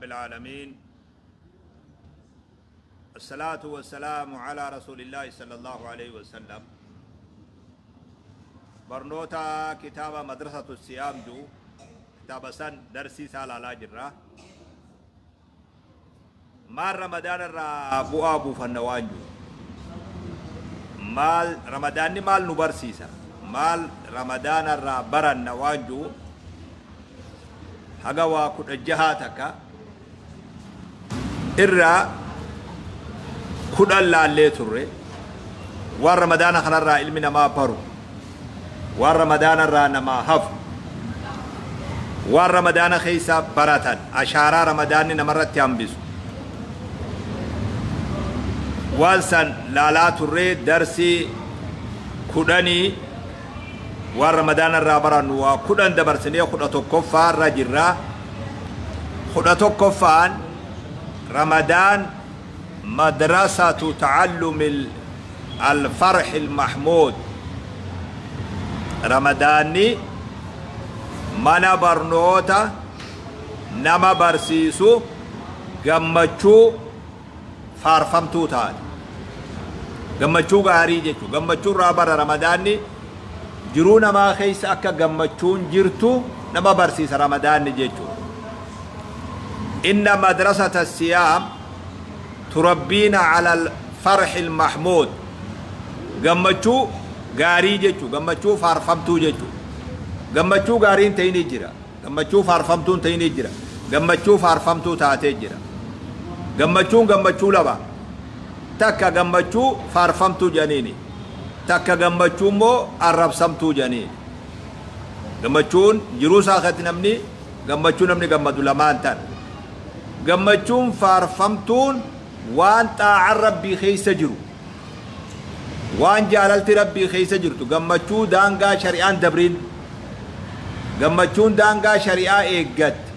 رب العالمين، الصلاة والسلام على رسول الله صلى الله عليه وسلم. Barnoota kitaaba Madrasatu Siyaam jiru, kitaaba san darsii isaa laalaa jirra. Maal Ramadaana irraa bu'aa buufanna waan jiru, maal Ramadaanni maal nu barsiisa, maal Ramadaana irraa baranna waan jiru haga waa 16 takka irraa 10 laallee turre. Waan Ramadaana kanarraa ilmi namaa baru, waan Ramadaana irraa namaa hafu, waan Ramadaana keessa baratan, ashaaraa Ramadaanni namarratti hambisu, waan san laalaa turre. Darsii 10 waan Ramadaana irraa barannu waa 10 dabarsinee 11ffaa irra jirra. 11ffaan Ramadaan madrasatu ta'allumi al-farh al-mahmud. Ramadaanni mana barnoota nama barsiisu gammachuu faarfamtuu taate, gammachuu gaarii jechuudha. Gammachuu irraa bara Ramadaanni jiruu namaa keessa akka gammachuun jirtu nama barsiisa Ramadaanni jechuudha. Inna madrasata siyaam turabbiina ala al-farh al-mahmud, gammachuu gaarii jechuudha, gammachuu faarfamtuu jechuudha. Gammachuu gaariin ta'inii jira, gammachuu faarfamtuun ta'inii jira, gammachuu faarfamtuu taatee jira. Gammachuun gammachuu lama: takka gammachuu faarfamtuu jedhaniini, takka gammachuu immoo arrabsamtuu jedhaniini. Gammachuun jiruu isaa keessatti namni gammachuu namni gammadu lamaan tan. Gammachuun faarfamtuun waan xaa'aan Rabbii keessa jiru, waan jaalalti Rabbii keessa jirtu, gammachuu daangaa shari'aan dabriin, gammachuun daangaa shari'aa eeggatte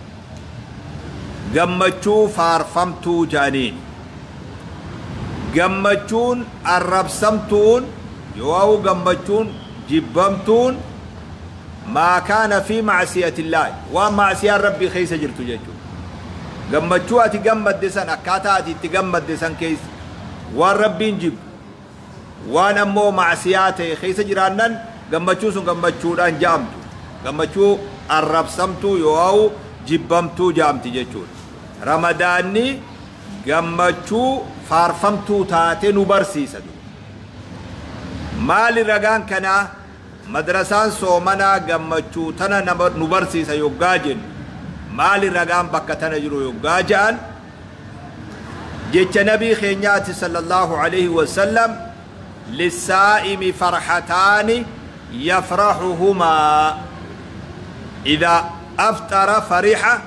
gammachuu faarfamtuu jedhaniin. Gammachuun arrabsamtuun yoo gammachuun jibbamtuun maa kaana fi macsiyatillaahi, waan macsiyaan Rabbii keessa jirtu jechuudha. Gammachuu ati gammadde san, akkaataa ati itti gammadde san keessa waan Rabbiin jibbu, waan ammoo macsiyaa ta'e keessa jiraannan, gammachuu sun gammachuudhaan ja'amtu, gammachuu arrabsamtuu yoo jibbamtuu ja'amti jechuudha. Ramadaanni gammachuu faarfamtuu taate nu barsiisa. Maali ragaan kanaa? Madrasaan soomanaa gammachuu tana nama nu barsiisa yoggaa jennu, maali ragaan bakka tana jiru yoggaa ja'an, jecha Nabii keenyaati sallallahu alaihi wasallam: lissaa'imi farhataani yafrahuhumaa, idaa aftara fariha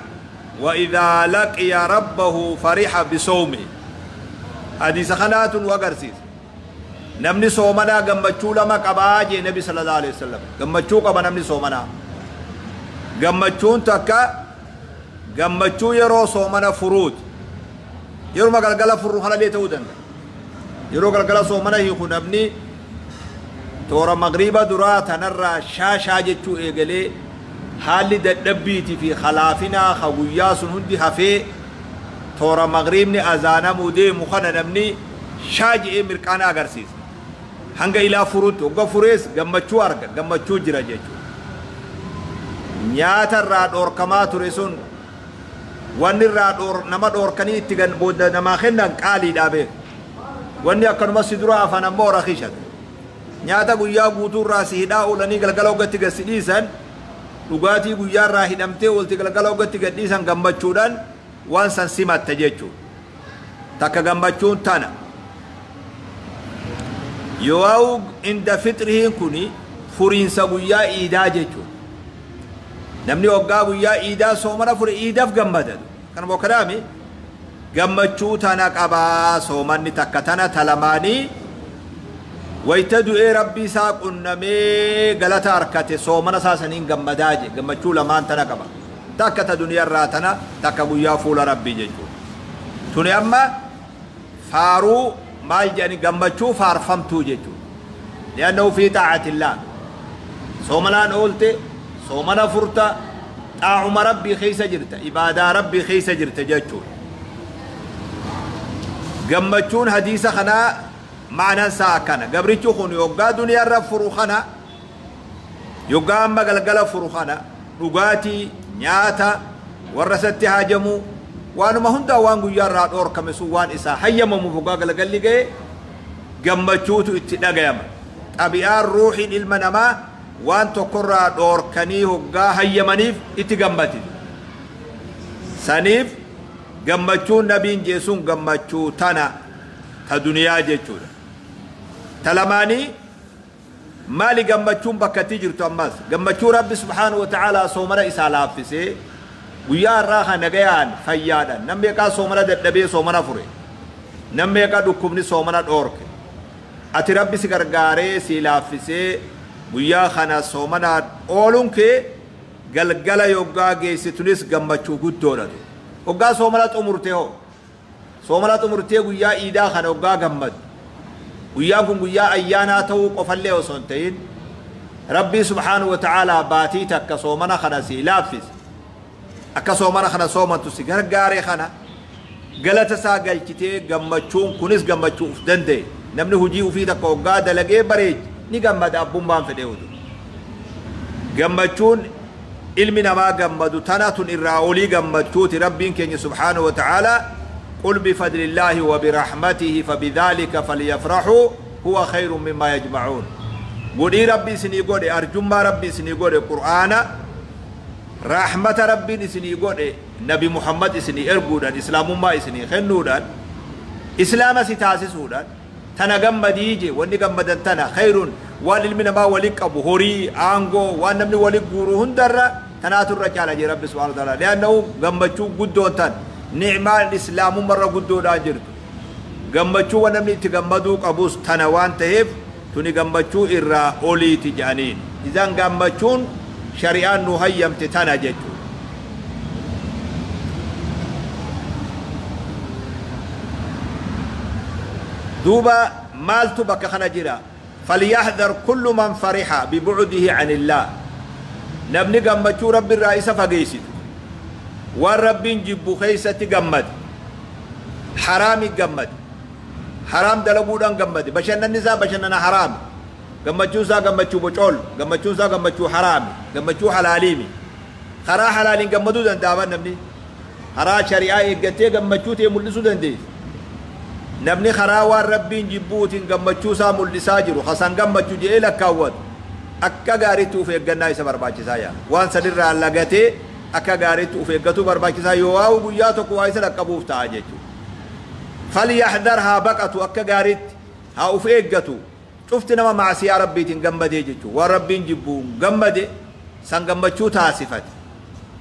wa idaa laqiya rabbahu fariha bisawmi. Hadiisa kanaatu nu agarsiisa. Namni soomanaa gammachuu lama qabaa jee Nabi sallallahu alaihi wasallam. Gammachuu qaba namni soomanaa. Gammachuun takka gammachuu yeroo soomana furuuti. Yeruma galgala furru kanallee ta'uu danda'a. Yeroo galgala soomana hiiku, namni toora magriiba duraa tanarraa shaashaa jechuu eegalee, haalli dadhabbiitii fi halaafinaa ka guyyaa sun hundi hafee, toora magriibni azaanamuu deemu kana namni shaa je'ee mirqaana agarsiisa. Hanga ilaa furuutti, hogga furees gammachuu arga, gammachuu jira jechuudha. Nyaata irraa dhoorkamaa ture sun, wanni irraa nama dhoorkanii itti booda namaa kennan qaaliidhaa beeku. Wanni akkanuma si dura afan ammoo rakishatu. Nyaata guyyaa guutuu irraa si hidhaa oolanii galgala hoggatti gad si dhiisan, dhugaatii guyyaa irraa hidhamtee oolti galgala hoggatti gad dhiisan, gammachuudhaan waan san simatta jechuudha. Takka gammachuun tana. Yoo inda fitrihiin kuni furiinsa guyyaa iidaa jechuudha. Namni waggaa guyyaa iidaa soomana fure iidaaf gammada. Kana bokkadaami gammachuu tana qabaa soomanni takka tana. Talamaanii wayta du'ee Rabbii isaa qunnamee galata harkate soomana isaa saniin gammadaa je. Gammachuu lamaan tana qaba. Takka ta duniyaarraa tana, takka guyyaa fuula Rabbii jechuudha. Tuni amma faaruu maal jedhani, gammachuu faarfamtuu jechuudha. Li'annahu fi xaa'atillah. Soomanaan oolte, soomana furta, Xaa'uma Rabbii keessa jirta, ibaadaa Rabbii keessa jirta jechuudha. Gammachuun hadiisa kanaa ma'anaan isaa akkana. Gabrichi kun yoggaa duniyaarra furu kana, yoggaa amma galgala furu kana, dhugaatii, nyaata, warra isatti haajamu, waanuma hundaa waan guyyaarraa dhoorkame sun waan isaa hayyamamuuf yoggaa galgalli ga'e gammachuutu itti dhagayama. Xabi'aan ruuhiin ilma namaa waan tokkorraa dhoorkanii hoggaa hayyamaniif itti gammadi. Saniif gammachuun nabiin jee sun gammachuu tana ta duniyaa jechuudha. Ta lamaanii maali gammachuun bakka itti jirtu ammas? Gammachuu Rabbi subhaanahu wa ta'aalaa soomana isaa laaffisee guyyaa har'aa kana nagayaan fayyaadhaan nam meeqaa soomana dadhabee soomana fure, nam meeqa dhukkubni soomana dhoorke. Ati Rabbi si gargaaree sii laaffisee guyyaa kana soomanaan ooluun kee galgala yoggaa geessitunis gammachuu guddoodha. Hoggaa soomana xumurte hoo? Soomana xumurtee guyyaa iidaa kana hoggaa gammaddu. Guyyaan kun guyyaa ayyaanaa ta'uu qofallee osoo hin ta'in Rabbii subhaanahu wa ta'aalaa baatii takka soomana kana sii laaffise. Akka soomana kana soomantu si gargaare kana galata isaa galchitee gammachuun kunis gammachuu uf danda'e. Namni hojii ufii takka hoggaa dalagee bareeche ni gammada abbummaan fedhee udu. Gammachuun ilmi namaa gammadu tana tun irraa olii gammachuuti. Rabbiin keenya subhaanahu wa ta'aalaa qul bifadlillaahi wa birahmatihi fabidhaalika falyafrahuu huwa khayrun mimmaa yajma'uun. Godhii Rabbi isinii godhe, arjummaa Rabbi isinii godhe, Qur'aana rahmata Rabbiin isinii godhe, Nabi Muhammad isinii erguudhaan, islaamummaa isinii kennuudhaan, islaama si taasisuudhaan tana gammadii je. Wanni gammadan tana khayrun waan ilmi namaa wali qabu, horii, aangoo, waan namni wali guuru hundarra tanaatu irra caala je Rabbi subhaanahu wa ta'ala. Li'annahu gammachuu guddoon tan ni'maan islaamummarra guddoodhaan jirtu, gammachuu waan namni itti gammaduu qabus tana waan ta'eef tuni gammachuu irraa oliiti jedhaniin. Isaan gammachuun shari'aan nu hayyamte tana jechuudha. Duuba maaltu bakka kana jira? Falyahdhar kullu man fariha bibu'dihi anillah. Namni gammachuu Rabbi irraa isa fageessitu, waan Rabbiin jibbu keessatti gammade, haraami gammade, haraam dalaguudhaan gammade, bashannanni isaa bashannana haraami, gammachuun isaa gammachuu bocool, gammachuun isaa gammachuu haraami, gammachuu halaaliimi. Karaa halaaliin gammaduu danda'a namni. Karaa shari'aa eeggattee gammachuu ta'e mul'isuu dandeessa. Namni karaa waan Rabbiin jibbuutiin gammachuu isaa mul'isaa jiru, hasan gammachuu jedhee lakkaawwatu, akka gaariitti of eeggannaa isa barbaachisaa yaa. Waan sanirraa lagatee akka gaariitti of eeggatuu barbaachisaa, yoo waa'u guyyaa tokko waa isa dhaqqabuuf ta'a jechuudha. Falyahdar, haa baqatu, akka gaariitti haa of eeggatu. Cufti nama maasiyaa Rabbiitiin gammadee jechuudha. Waan Rabbiin jibbuun gammade san gammachuu taasifate.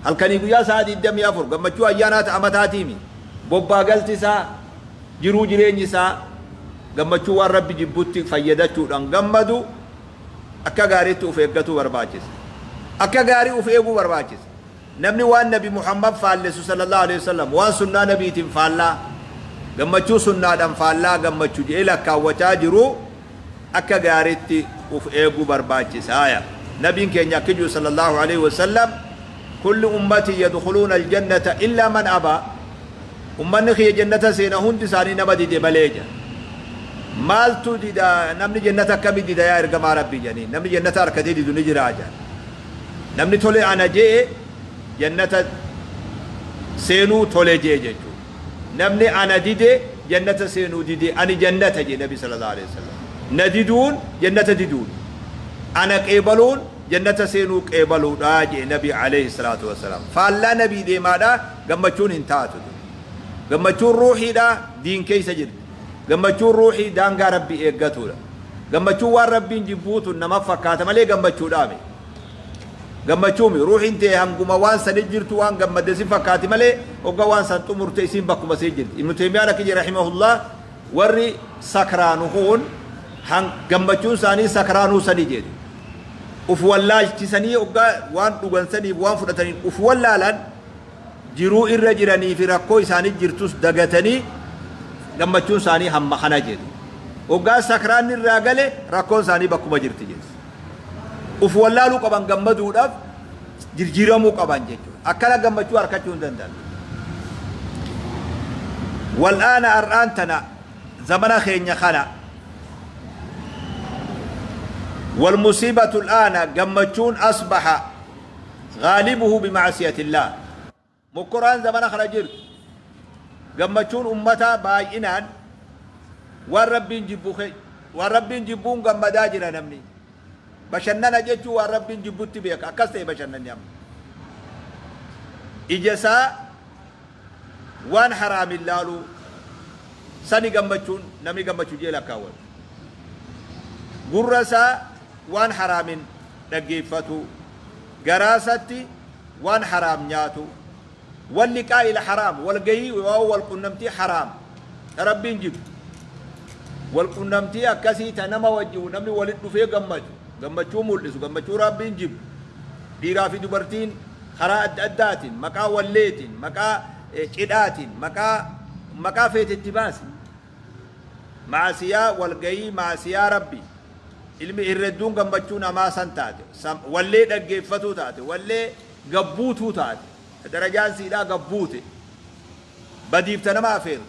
Halkanii guyyaa sa'a 24 gammachuu ayyaanaa ta'a mataatiimi. Bobbaa galti isaa, jiruu jireenyi isaa gammachuu waan Rabbi jibbutti fayyadachuudhaan gammadu akka gaariitti of eeggatuu barbaachisa. Akka gaarii of eeguu barbaachisa. Namni waan Nabi Muhammad faallessu sallallahu alaihi wasallam, waan sunnaa nabiitiin faallaa, gammachuu sunnaadhaan faallaa gammachuu jedhee lakkaawwachaa jiru akka gaariitti of eeguu barbaachisaaya. Nabiin keenya akka jiru sallallahu alaihi wasallam, kulli ummati yadkhuluuna aljannata illa man abaa. Ummanni kiyya jannata seena hundi isaanii nama dide malee jedha. Maaltu dida? Namni jannata akkamii dida yaa ergamaa Rabbii jedhanii? Namni jannata harkatee didu ni jira jedha. Namni tole ana je'e jannata seenuu tole je'e jechuudha. Namni ana dide jannata seenuu dide, ani jannata jedhe Nabi sallallahu alaihi wasallam. Na diduun jannata diduun. Ana qeebaluun jannata seenuu qeebaluudha jedhe Nabi alayhi salaatu wassalaam. Faallaa Nabii deemaadha gammachuun hin taatu. Gammachuun ruuhiidha, diin keessa jirti. Gammachuun ruuhii daangaa Rabbii eeggatuudha. Gammachuun waan Rabbiin jibbuutu nama fakkaata malee gammachuudhaami. Gammachuumi ruuhiin tee hanguma waan sani jirtu waan gammadde si fakkaati malee hogga waan san xumurte isiin bakkuma sii jirti. Ibnu Teemiyaan akka jedhe rahimahullah, warri sakraanu kun gammachuun isaanii sakraanuu sani jedhe. Uf wallaalchisanii hoggaa waan dhugan saniif waan fudhataniin uf wallaalan, jiruu irra jiranii fi rakkoo isaanii jirtus dagatanii gammachuun isaanii hamma kana jedhe. Hoggaa sakraanni irraa gale rakkoon isaanii bakkuma jirti jedhe. Uf wallaaluu qaban gammaduudhaaf. Jirjiiramuu qaban jechuudha. Akkana gammachuu harkachuu hin danda'an. Wal'aana har'aan tana zamana keenya kana walmusiibatu al'aana gammachuun asbaha ghaalibuhu bima'asiyatillaah. Mokkoraan zamana kana jirtu gammachuun ummataa baay'inaan waan Rabbiin jibbu waan Rabbiin jibbuun gammadaa jira namni. Bashannana jechuun waan Rabbiin jibbutti beeka. Akkas ta'e bashannanni amma. Ija isaa waan haraamin laaluu sani gammachuun namni gammachuu jee lakkaawwatu. Gurra isaa waan haraamin dhaggeeffatu. Garaa isaatti waan haraam nyaatu. Wal liqaa'il haraam wal gahii waa wal qunnamtii haraam ta Rabbiin jibbu. Wal qunnamtii akkasii ta nama wajji namni walitti dhufee gammadu gammachuu mul'isu gammachuu Rabbiin jibbu. Dhiiraa fi dubartiin karaa adda addaatiin maqaa walleetiin maqaa cidhaatiin maqaa maqaa feete itti baasi. Ma'asiyaa wal gahii ma'asiyaa Rabbi ilmi irredduun gammachuu namaa san taate wallee dhaggeeffatuu taate wallee gabbuutuu taate ta darajaan siidhaa gabbuute badiif ta nama afeertu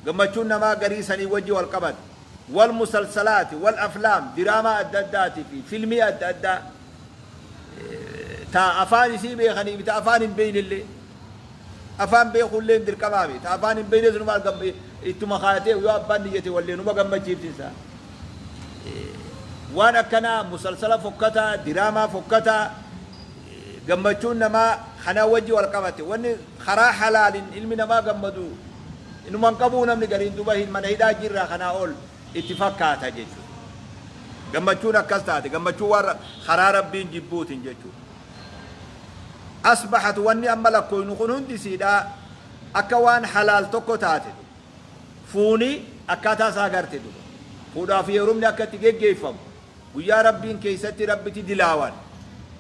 gammachuun namaa garii sanii wajji wal qabate wal musalsalaati wal aflaam diraamaa adda addaatii fi filmii adda addaa ta afaan isii beekanii fi ta afaan hin beeynellee afaan beekuullee hin dirqamaa mi ta afaan hin beeynes numa ittuma kaayatee yoo abbaan niyyate wallee numa gammachiifti isaa waan akkanaa musalsala fokkataa diraamaa fokkataa gammachuun namaa kanaa wajji wal qabate wanni karaa halaalin ilmi namaa gammadu inuma hin qabuu namni gariin duba hin mana hidhaa jirra kanaa ol itti fakkaata jechuudha. Gammachuun akkas taate gammachuu waan karaa Rabbiin jibbuutin jechuudha. Asbahat wanni amma lakkooynu kun hundi siidhaa akka waan halaal tokko taate fuuni akkaataa isaa garte duba. Fuudhaa fi heerumni akka itti geggeeffamu Guyyaa Rabbiin keessatti Rabbiti dilaawan.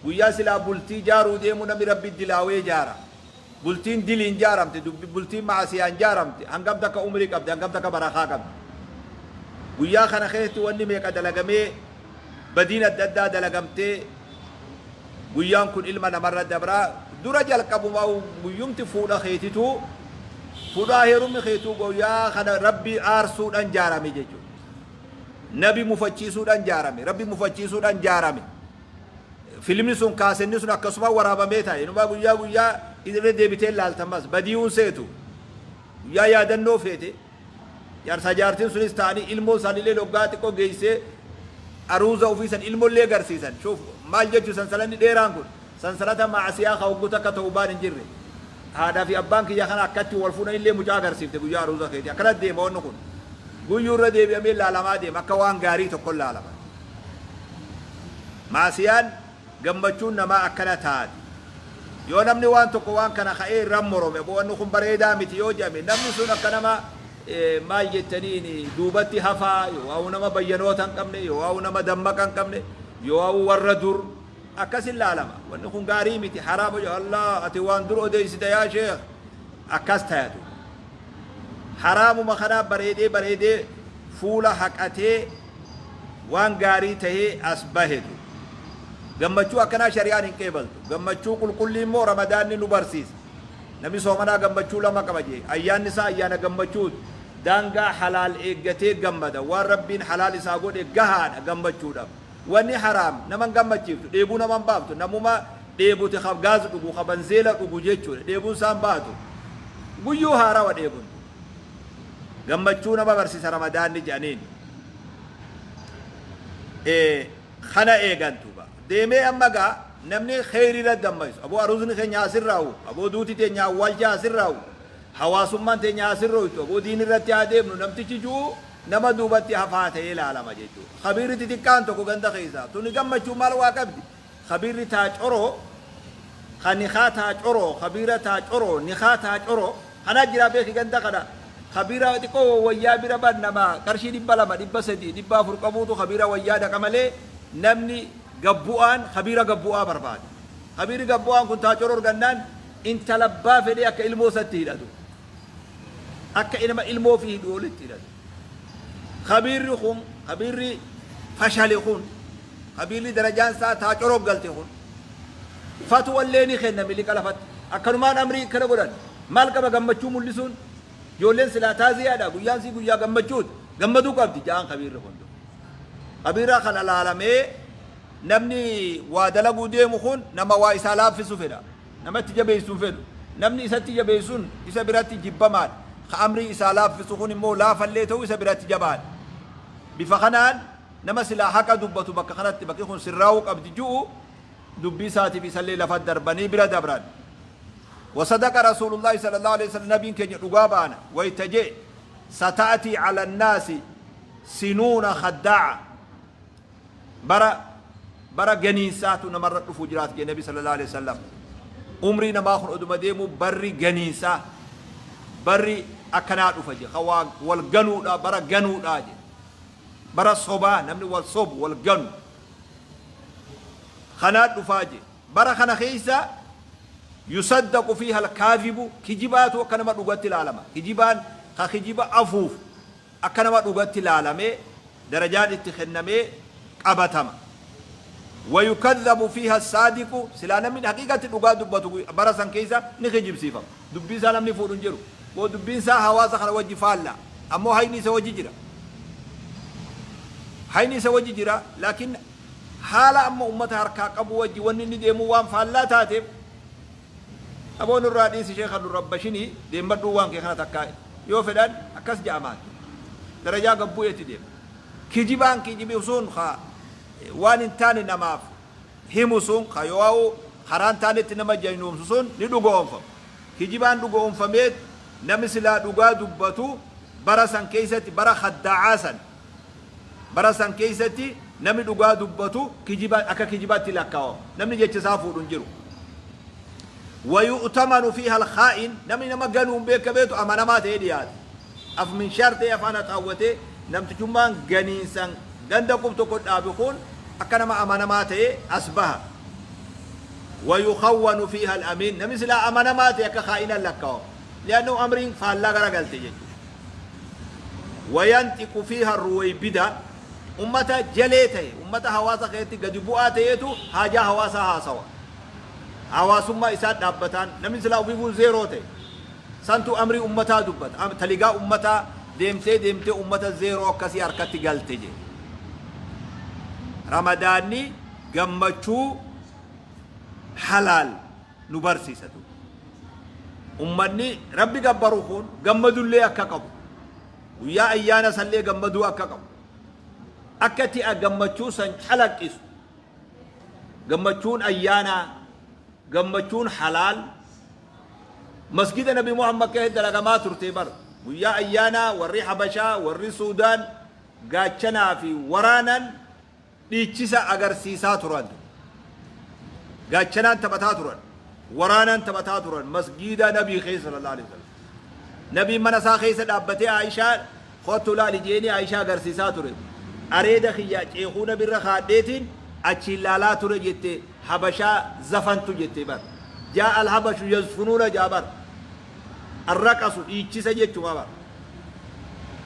Guyyaa silaa bultii jaaruu deemu namni Rabbi dilaawee jaara. Bultiin diliin jaaramte, dubbi bultiin ma'asiyaan jaaramte, hangam takka umrii qabdi, hangam takka barakaa qabdi. Guyyaa kana keessatti wanni meeqa dalagamee, badiin adda addaa dalagamtee, guyyaan kun ilma namarra dabra. Dura jalqabuma guyyumti fuudha keetituu, fuudhaa heerumni keetuu guyyaa kana Rabbi aarsuudhaan jaarame jechuudha. Nabi mufachiisuudhaan jaarame. Rabbi mufachiisuudhaan jaarame. Filmni sun kaasenni sun akkasuma waraabamee taa'e. Inumaa guyyaa guyyaa irra deebitee ilaaltamas badii'uun seetu. Guyyaa yaadannoo feete. Jaarsaa jaartiin sunis ta'anii ilmoo isaaniillee loggaa xiqqoo geessee aruuza ofii san ilmoollee agarsiisan. Shuuf maal jechuu sansalanni dheeraan kun. Sansalata ma'asiyaa ka hogguu takka tawbaan hin jirre. Haadhaa fi abbaan kiyya kana akkatti wal fuudhan illee mucaa agarsiifte guyyaa aruuza keetii. Akkana deema wanni kun. Guyyuu irra deebi'amee laalamaa deema akka waan gaarii tokko laalama. Ma'asiyaan gammachuun namaa akkana taati. Yoo namni waan tokko waan kana ka'ee irra morome aboo wanni kun bareedaa miti yoo jedhame namni sun akka nama maal jettaniin duubatti hafaa yoo waa'u nama bayyanoota hin qabne yoo waa'u nama dammaqa hin qabne yoo waa'u warra dur Akkasin laalama. Wanni kun gaarii miti haraama jedhu Allah ati waan dur odeessita yaa sheekh akkas tayatu. Haraamuma kanaa bareedee bareedee fuula haqatee waan gaarii tahee as bahetu. Gammachuu akkanaa shari'aan hin qeebaltu. Gammachuu qulqullii immoo ramadaanni nu barsiisa. Namni soomanaa gammachuu lama qaba jee. Ayyaanni isaa ayyaana gammachuuti. Daangaa halaal eeggatee gammada. Waan Rabbiin halaal isaa godhe gahaadha gammachuudhaaf. Wanni haraam nama hin gammachiiftu, dheebuu nama hin baaftu, namuma dheebote ka gaaz dhugu, ka banzeela dhugu jechuudha. Dheebuun isaa hin baatu. Guyyuu haarawa dheebun. Gammachuu nama barsiisa Ramadaanni jedhaniin. Kana eegan duuba. Deemee amma gaa namni kheyrii irratti dammaqsu. Aboo aruuzni keenya haa sirraa'u. Aboo duuti teenya awwaalcha haa sirraa'u. Hawaasummaan teenya haa sirrooytu. Aboo diin irratti haa deemnu. Namtichi ju'u nama duubatti hafaa ta'ee laalama jechuudha. Khabiirri xixiqqaan tokko ganda keessaa tuni gammachuu maal waa qabdi? Khabiirri taa coroo, ka nikaa taa coroo, khabiira taa coroo, nikaa taa coroo, kanaa jiraa beeki ganda kana. Khabiira xiqqoo wayyaa bira bar nama qarshii 200, 300, 400 qabuutu khabiira wayyaa dhaqa malee namni gabbu'aan khabiira gabbu'aa barbaada. Khabiirri gabbu'aan kun taa coroo argannaan intala abbaa fedhee akka ilmoo isatti hidhatu. Akka ilma ilmoo ofii hidhu olitti hidhatu. Khabiirri kun, khabiirri fashale kun, khabiirri darajaan isaa taa coroo galte kun, Fatwallee ni kenna miliqa lafatti. Akkanumaan amrii kana godhan. Maal qaba gammachuu mul'isuun? Ijoolleen silaa taaziyaadha. Guyyaan sii guyyaa gammachuuti. Gammaduu qabdi ja'an kabiirri kun. Kabiirraa kana laalamee namni waa dalaguu deemu kun nama waa isaa laaffisu fedha. Namatti jabeessuu fedhu. Namni isatti jabeessuun isa biratti jibbamaadha. Ka amrii isaa laaffisu kun immoo laafallee ta'uu isa biratti jabaadha. Bifa kanaan nama silaa haqa dubbatu bakka kanatti bakki kun sirraa'uu qabdi ju'u dubbii isaatiif isallee lafa darbanii bira dabran. وصدق رسول الله صلى الله عليه وسلم نبي كن dhugaa baana wayta jee ستأتي على الناس سنون خداعة bara bara ganiinsaatu namarra dhufu jiraat jee nabi صلى الله عليه وسلم. Umrii namaa kun oduma deemu barri ganiinsaa, barri akkanaa dhufa je, ka wal ganuudha, bara ganuudha je, bara sobaa, namni wal sobu, wal ganu kanaa dhufaa je. Bara kana keessa يصدق فيها الكاذب, kijibaatu akka nama dhugatti ilaalama. Kijibaan ka kijiba afuuf akka nama dhugatti ilaalamee darajaan itti kennamee qabatama. ويكذب فيها الصادق, silaa namni haqiiqatti dhugaa dubbatu bara san keessa ni kijibsiifama. Dubbii isaa namni fuudhu hin jiru. Boo dubbiin isaa hawaasa kana wajji faalla, ammoo hayni isa wajji jira, hayni isa wajji jira, laakiin haala amma ummata harkaa qabu wajji wanni inni deemu waan faallaa taateef, aboo nurraa dhiisi, sheekha nu rabbashinii, deemmadhuu waan kee kana takkaa yoo fedhan akkas je'amaan darajaa gabbu'eetti deema. Kijibaan kijibi sun ka waan hin taane namaaf himu sun, ka yoo karaan taanetti nama jaynoomsu sun ni dhugoomfama. Kijibaan dhugoomfamee namni silaa dhugaa dubbatu bara san keessatti, bara khaddaacaa san, bara san keessatti namni dhugaa dubbatu kijibaan akka kijibaatti lakkaawama. Namni jecha isaa fuudhu hin jiru. ويؤتمن فيها الخائن, namni nama ganuun beekameetu amanamaa ta'ee dhiyaate. Af minshaar ta'ee afaan haxaawwatee namtichummaan ganiinsan ganda qub tokko dhaabe kun akka nama amanamaa ta'ee as baha. ويخون فيها الأمين, namni silaa amanamaa ta'e akka kaa'inan lakkaawama, لأنه amriin faallaa garagalte jechuudha. وينطق فيها الرويبضة, ummata jalee ta'e, ummata hawaasa keessatti gadi bu'aa ta'eetu haajaa hawaasaa haasawa. Hawaasummaa isaa dhaabbataan namni silaa ofiifuu zeeroo ta'e santu amrii ummataa dubbata. Taligaa ummataa deemtee deemtee ummata zeeroo akkasii harkatti galte je. Ramadaanni gammachuu halaal nu barsiisatu. Ummanni Rabbi gabbaru kun gammadullee akka qabu, guyyaa ayyaana sallee gammaduu akka qabu, akka itti gammachuu san calaqqisu. Gammachuun ayyaanaa, gammachuun halaal masgida Nabi Muhammad keessatti dalagamaa turte. Bar guyyaa ayyaanaa warri Habashaa, warri Suudaan gaachanaa fi waraanan dhiichisa agarsiisaa turan. Gaachanaan taphataa turan, waraanaan taphataa turan masgida Nabii keessa صلى الله عليه وسلم. Nabiin mana isaa keessa dhaabbatee Aishaa kottu laali jeeni Aishaa agarsiisaa ture. Areeda kiyya ceekuu nabirra kaadheetiin achiin laalaa ture jette. Habashaa zafantu jette bar. جاء الحبش يزفنون jaa bar. Arraqasu dhiichisa jechuma bar.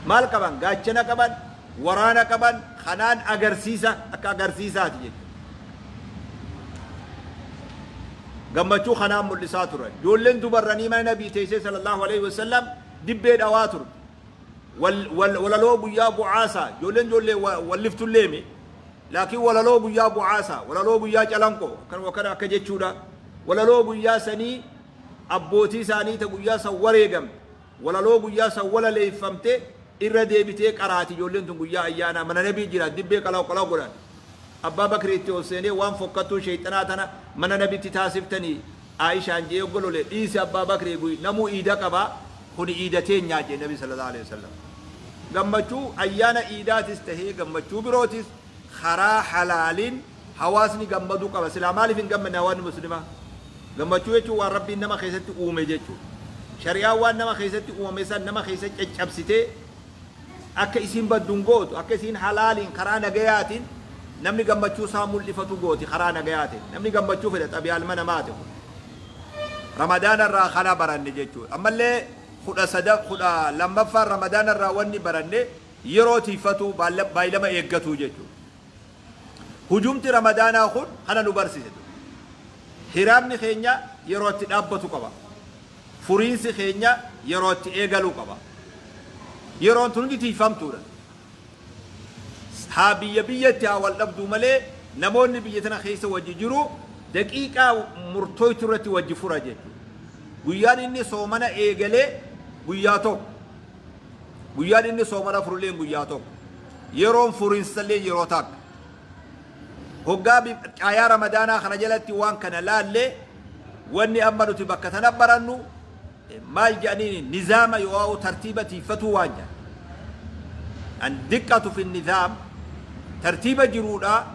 Maal qaban? Gaachana qaban, waraana qaban, kanaan agarsiisa akka agarsiisaati jechuudha. Gammachuu kanaan mul'isaa turan. Ijoolleen dubarranii mana Nabii teessee صلى الله عليه وسلم dibbee dhawaa turte. Walaloo guyyaa bu'aasaa ijoolleen ijoollee walliftulleemi, laakiin walaloo guyyaa bu'aasaa, walaloo guyyaa Calanqoo kan akka jechuudha, walaloo guyyaa sanii abbootii isaanii ta guyyaa san wareegamte, walaloo guyyaa san walaleeffamte irra deebitee qaraati. Ijoolleen tun guyyaa ayyaanaa mana Nabii jira, dibbee qalaw qalaw godhan. Abbaa Bakri itti ol seenee, waan fokkattuu sheexanaa tana mana Nabitti taasiftanii Aishaan jee oggolole. Dhiisi Abbaa Bakri, namuu iida qabaa, kuni iida teenyaa jee Nabi صلى الله عليه وسلم. Gammachuu ayyaana iidaatis tahee gammachuu birootis karaa halaaliin hawaasni gammaduu qaba. Silaa maaliif hin gammanne hawaasni muslimaa? Gammachuu jechuun waan Rabbiin nama keessatti uume jechuudha. Shari'aan waan nama keessatti uumame san nama keessa caccabsitee akka isiin badduun gootu, akka isiin halaaliin karaa nagayaatiin namni gammachuu isaa mul'ifatu gooti. Karaa nagayaatiin namni gammachuu fedha, xabi'aa ilma namaati kun. Ramadaana irraa kana baranne jechuudha. Ammallee 13, 12ffaan Ramadaana irraa wanni baranne yeroo tiifatu, baay'ilama eeggatu jechuudha. Hujumti Ramadaanaa kun kana nu barsiise. Hiraabni keenya yeroo itti dhaabbatu qaba. Furiinsi keenya yeroo itti eegaluu qaba. Yeroon tun hundi tiiyfamtuudha. Haa biyya biyyatti haa wal dhabduu malee namoonni biyya tana keessa wajji jiru daqiiqaa murtooytu irratti wajji fura jechuudha. Guyyaan inni soomana eegalee guyyaa tokko. Guyyaan inni soomana furulleen guyyaa tokko. Yeroon furiinsallee yeroo takka. Hoggaa caayaa Ramadaanaa kana jalatti waan kana laalle, wanni amma nuti bakka tana barannu maal jedhaniin nizaama yoo tartiiba tiiffatuu waan jedhan. An diqqatu fi nizaam, tartiiba jiruudha,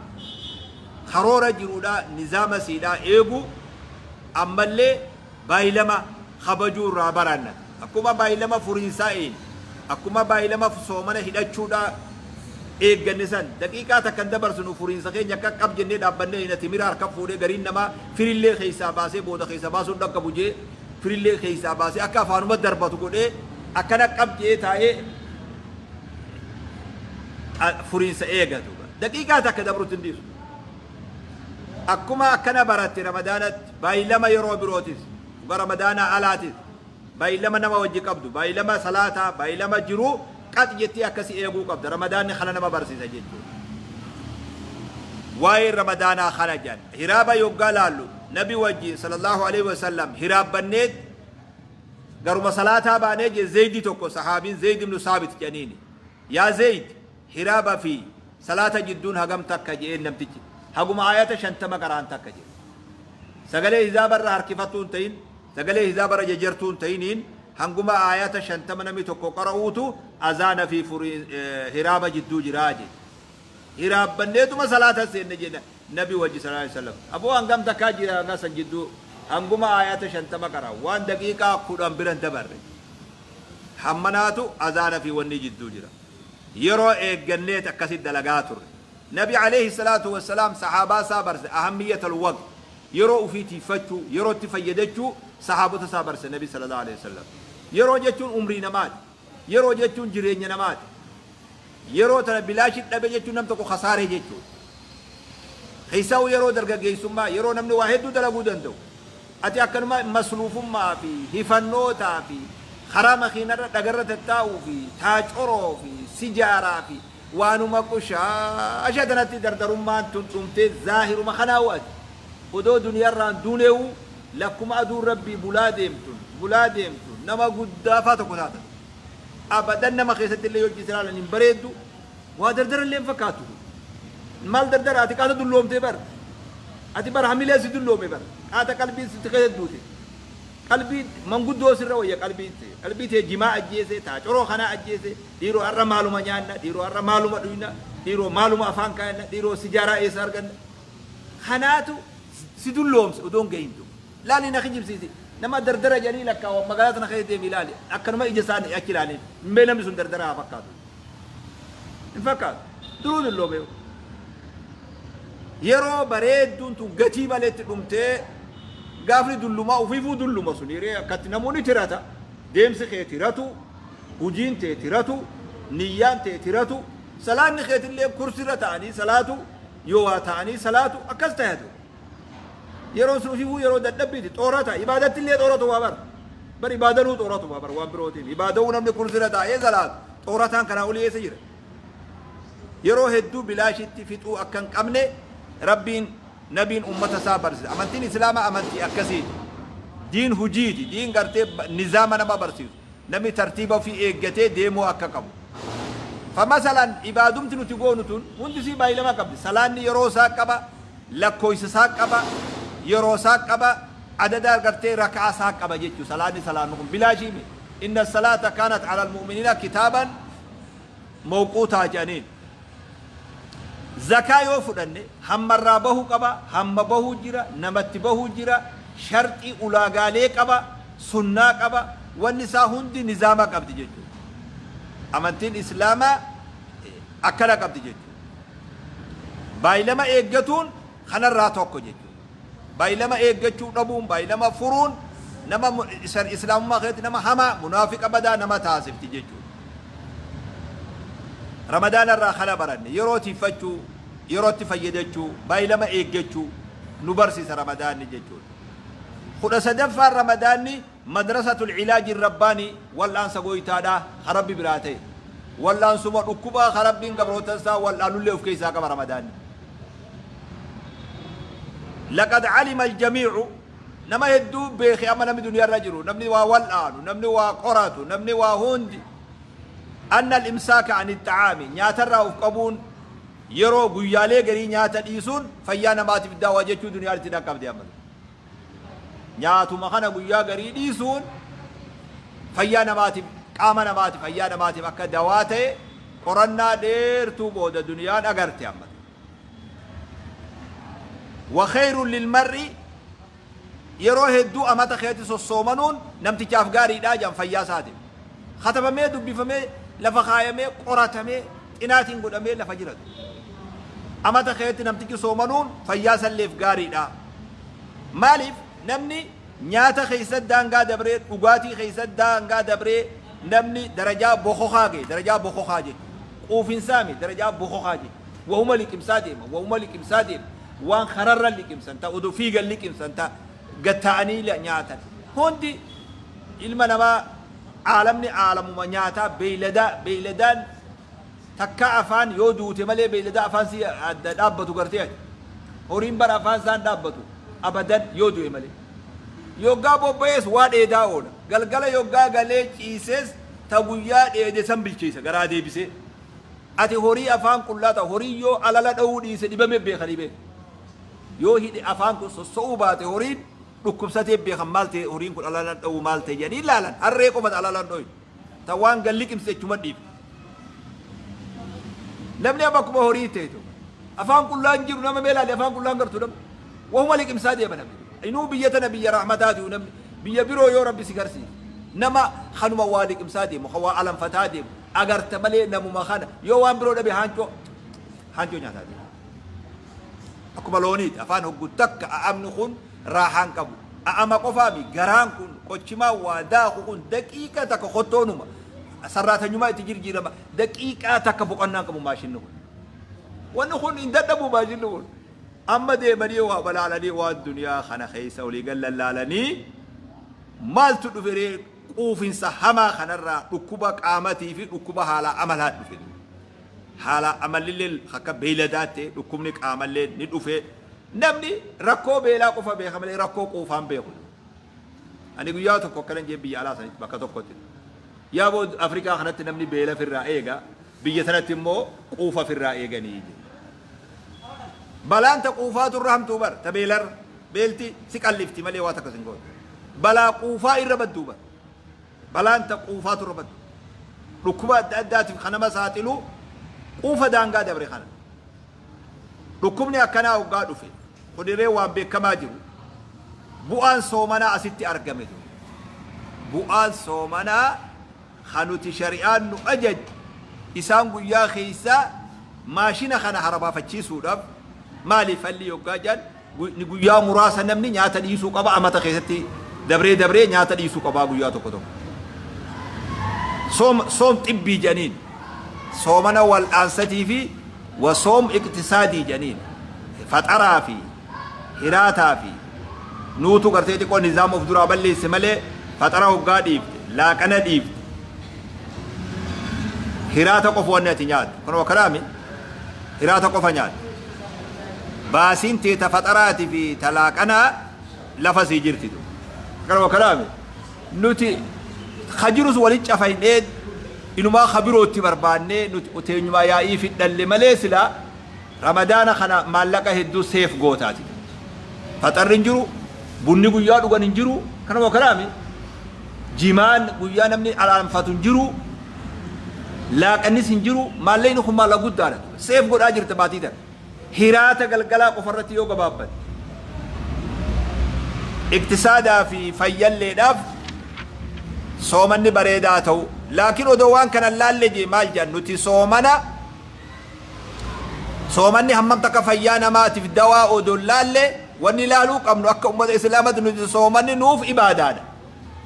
karoora jiruudha, nizaama siidhaa eegu, ammallee baay'ilama kabajuu irraa baranna. Akkuma baay'ilama furiinsaa een, akkuma baay'ilama soomana hidhachuudha eegganne san, daqiiqaa takka hin dabarsinu furiinsa keenya akka qab jennee dhaabbannee hin timira harka fuudhee, gariin namaa firillee keessaa baasee, booda keessa baasuun dhaqqabu jee firillee keessaa baasee akka afaanuma darbatu godhee akkana qab jee taa'ee furiinsa eegatu. Daqiiqaa takka dabrutti hin dhiisu. Akkuma akkana baratte Ramadaanatti baay'ilama yeroo birootis, dhuga Ramadaanaa alaatis, baay'ilama nama wajji qabdu, baay'ilama salaataa, baay'ilama jiruu qax jettee akkasi eeguu qabda. Ramadaanni kana nama barsiisa jechuudha. Waa'ee Ramadaanaa kana jedhan. Hiraaba yoggaa laallu, Nabi wajjin sallallahu alaihi wasallam hiraabbanneet garuma salaataa baanee jee Zaydi tokko, sahaabiin Zayd ibn Saabit jedhaniini. Yaa Zayd, hiraaba fi salaata jidduun hagam takka je'een namtichi. Haguma aayata 50 qara'an takka jedhe. Sagalee hizaaba irra harkifattuu hin ta'in, sagalee hizaaba irra jajartuu hin ta'iniin, hanguma aayata 50 namni tokko qara'uutu azaana fi hiraaba jidduu jiraa jedhe. Hiraabbanneetuma salaata seenne jedha Nabi wajji sallallahu alaihi wasallam. Aboo, hangam takkaa jira hanga san jidduu? Hanguma aayata 50 qara, waan daqiiqaa 10 bira hin dabarre. Hammanaatu azaana fi wanni jidduu jira. Yeroo eegganneet akkasi dalagaa turre. Nabi alayhi salaatu wassalaam sahaabaa isaa barse ahammiyatal waqt, yeroo ufii tiiffachuu, yerootti fayyadachuu sahaabota isaa barse Nabi sallallahu alayhi wasallam. Yeroo jechuun umrii namaati. Yeroo jechuun jireenya namaati. Yeroo tana bilaashi dhabe jechuun nam tokko kasaaree jechuudha. Keessaa yeroo dargaggeessummaa, yeroo namni waa hedduu dalaguu danda'u. Ati akkanuma masluufummaa fi hifannootaa fi karaa makiinarra dhagarra tattaa'uu fi taacoroo fi sijaaraa fi waanuma qushaasha tanatti dardarummaan tun dhumtee zaahiruma kanaa'u, ati odoo duniyaarraan duuneewu lakkuma aduun Rabbii bulaa deemtun bulaa deemtu nama guddaafaa tokko taatan. Abadan nama keessatti illee yoo ilaalan hin bareeddu, waa dardara illee hin fakkaattu. Maal dardara? Ati qaata dulloomtee bar. Ati bar hamilee si dulloome bar. Qaata qalbiin sitti keessa duute. Qalbii manguddoo sirra wayya qalbiin tee. Qalbii tee jimaa ajjeese, taacoroo kanaa ajjeese, dhiiroo har'a maaluma nyaanna, dhiiroo har'a maaluma dhuyna, dhiiroo maaluma afaan kaayanna, dhiiroo sijaaraa eessa arganna. Kanaatu si dulloomse odoo hin gahin tu. Laali, na kijibsiisi. Nama dardara jedhanii lakkaawan magaalaa tana keessa deemi ilaali. Akkanuma ija isaanii achi ilaalin. Mee namni sun dardara haa fakkaatu. Hin fakkaatu. Duruu dulloome. Yeroo bareedduun tun gatii maleetti dhumtee gaafni dullumaa ufiifuu dulluma sun hiree akkatti namoonni tirata. Deemsi kee tiratu, hujiin tee tiratu, niyyaan tee tiratu, salaanni keetillee kursirra ta'anii salaatu, yoo waa ta'anii salaatu akkas tahatu. Yeroon sun ufiifuu yeroo dadhabbiiti, xoorata, ibaadatti illee xooratu waa bar. Bar ibaadanuu xooratu waa bar waan birootiin. Ibaada'uu namni kursirra taa'ee salaatu xoorataan kanaa olii eessa jira? Yeroo hedduu bilaashitti fixuu akka hin qabne Rabbiin Nabiin ummata isaa barsiisa. Amantiin Islaamaa amantii akkasiiti. Diin hujiiti. Diin gartee nizaama nama barsiisu. Namni tartiiba ofii eeggatee deemuu akka qabu. Fa masalan ibaadumti nuti goonu tun hundi isii baay'ilama qabdi. Salaanni yeroo isaa qaba, lakkoofsa isaa qaba, yeroo isaa qaba, adada gartee raka'aa isaa qaba jechuudha. Salaanni salaannu kun bilaashii miti. Inna salaata kaanat alal mu'miniina kitaaban mawquutaa jedhaniin. Zakaa yoo fudhanne hammarraa bahuu qaba, hamma bahuu jira, namatti bahuu jira, sharxii ulaagaalee qaba, sunnaa qaba, wanni isaa hundi nizaama qabdi jechuudha. Amantiin Islaamaa akkana qabdi jechuudha. Baay'ilama eeggatuun kanarraa tokko jechuudha. Baay'ilama eeggachuu dhabuun, baay'ilama furuun nama Islaamummaa keessatti nama hamaa, munaafiqa badaa nama taasifti jechuudha. Ramadaana irraa kana baranne: yeroo tiiffachuu, yerootti fayyadachuu, baay'ilama eeggachuu. nu barsiisa Ramadaanni jechuudha. 13ffaan Ramadaanni madrasatul ilaaji rabbaanii, wal'aansa goytaadhaa ka Rabbi biraa ta'e. Wal'aansuma dhukkubaa ka Rabbiin gabroota isaa wal'aanullee of keessaa qaba Ramadaanni. Laqad alima aljamiicu, nama hedduu beeke, amma namni duniyaarra jiru, namni waa wal'aanu, namni waa qoratu, namni waa hundi, anna al-imsaaka ani xa'aami, nyaatarraa of qabuun, yeroo guyyaalee garii nyaata dhiisuun fayyaa namaatiif daawaa jechuu duniyaan itti dhaqqabde. Amma nyaatuma kana guyyaa garii dhiisuun fayyaa namaatiif, qaama namaatiif, fayyaa namaatiif akka dawaa ta'e qorannaa dheertuu booda duniyaan agarte. Amma wa khayrun lilmar'i, yeroo hedduu amata keetti sossoomanuun namtichaaf gaariidhaa jedhan, fayyaa isaatiif. Katabamee, dubbifamee, lafa kaayamee, qoratamee, xinaatiin godhamee lafa jiratu. Amata keetti namtichi soomanuun fayyaa salleef gaariidha. Maaliif? Namni nyaata keessatti daangaa dabree, dhugaatii keessatti daangaa dabree, namni darajaa bokokaa ga'e, darajaa bokokaa jechuudha. Quufinsaami, darajaa bokokaa jechuudha. Wahuma liqimsaa deema, wahuma liqimsaa deema. Waan kararra liqimsan, ta oduu fiigan liqimsan, ta gatta'anii nyaatan. Hundi ilma namaa, aalamni aalamuma nyaataa, beeyladaa, beeyladaan takka afaan yoo duute malee beeyladaa afaan si adda dhaabbatu gartee ati. Horiin bara afaan isaan dhaabbatu abadan yoo du'e malee. Yoggaa bobba'ees waa dheedaa oola. Galgala yoggaa galee ciisees ta guyyaa dheede san bilcheessa garaa deebisee. Ati horii afaan qullaa ta'a, horii yoo alala dha'uu dhiise dhibamee beekanii beeku. Yoo hidhe afaan kun sosso'uu baate horiin dhukkubsatee beekan, maal ta'e horiin kun alala dha'uu, maal ta'e jedhanii ilaalan. Harree qofatu alala dho'i. Ta waan gad liqimse jechuma dhiifte. Namni amma akkuma horii ta'e tokko. Afaan qullaan jiru nama mee ilaali, afaan qullaan gartuu nama. Wahuma liqimsaa deema namni. Inuu biyya tana biyya rahmataati namni. Biyya biroo yoo Rabbi si garsiise. Nama kanuma waa liqimsaa deemu, kan waa alanfataa deemu. Agarta malee namuma kana yoo waan biroo dhabe haancoo haancoo nyaataa deema. Akkuma looniiti afaan hoggu takka a'amni kun raahaan qabu. A'ama qofaami, garaan kun qochimaa waa daaku kun daqiiqa takka kottoonuma sarraatanyumaa itti jirjiirama, daqiiqaa takka boqonnaan qabu maashinni kun. Wanni kun hin dadhabu maashinni kun. Amma deemanii waa balaalanii, waan duniyaa kana keessa olii gad lallaalanii, maaltu dhufe ree? Quufinsa hamaa kanarraa dhukkuba qaamatii fi dhukkuba haalaa amalaa dhufe. Haalaa amallillee akka beeyladaatti dhukkubni qaamallee ni dhufe. Namni rakkoo beelaa qofa beeka malee rakkoo quufaan beeku. Ani guyyaa tokko akkana jee biyya alaa sanitti bakka tokkotti. Yaa boo, Afrikaa kanatti namni beela firraa eega, biyya sanatti immoo quufa firraa eeganii. Balaan ta quufaatu irra hamtuu bar, ta beelarra. Beelti si qallifti malee waa takka sin gootu. Balaa quufaa irra badduu bar. Balaan ta quufaatu irra baddu. Dhukkuba adda addaatiif kan nama saaxilu quufa daangaa dabre kana. Dhukkubni akkanaa hoggaa dhufe, kuniree waan beekamaa jiru, bu'aan soomanaa asitti argame ture. Bu'aan soomanaa kan nuti shari'aan nu ajajje isaan guyyaa keessa maashina kana harabaafachiisuudhaaf maaliif falli yoggaa jedhan, guyyaa muraasa namni nyaata dhiisuu qaba, amata keessatti dabree dabree nyaata dhiisuu qabaa guyyaa tokko tokko. Soom soom xibbii jedhaniin, soomana wal'aansatii fi wa soom iqtisaadii jedhaniin, faxaraa fi hiraataa fi nuutu gartee xiqqoo nizaama of duraa balleesse malee, faxara hoggaa dhiifte, laaqana dhiifte, hiraata qofa wanni ati nyaattu kanuma kanaami, hiraata qofa nyaattu, baasiin tee ta faxaraatii fi ta laaqanaa lafa sii jirti tu kanuma kanaami. Nuti ka jirus wali cafaynee inumaa ka birootti barbaannee, nuti teenyumaa yaa'ii fidhalle malee silaa Ramadaana kana maallaqa hedduu seef gootaati. Faxarri hin jiru, bunni guyyaa dhugan hin jiru, kanuma kanaami, jimaan guyyaa namni alaanfatu hin jiru, laaqannis hin jiru, maallaqni kun maallaqa guddaadha. Seef godhaa jirta baatii tana. Hiraata galgalaa qofarratti yoo gabaabbatte. Iqtisaadaa fi fayyalleedhaaf soomanni bareedaa ta'u. Laakiin odoo waan kana laalle jee maal jedhan, nuti soomana, soomanni hammam takka fayyaa namaatiif dawaa odoo laalle, wanni laaluu qabnu akka ummata islaamatti nuti soomanni nuuf ibaadaadha.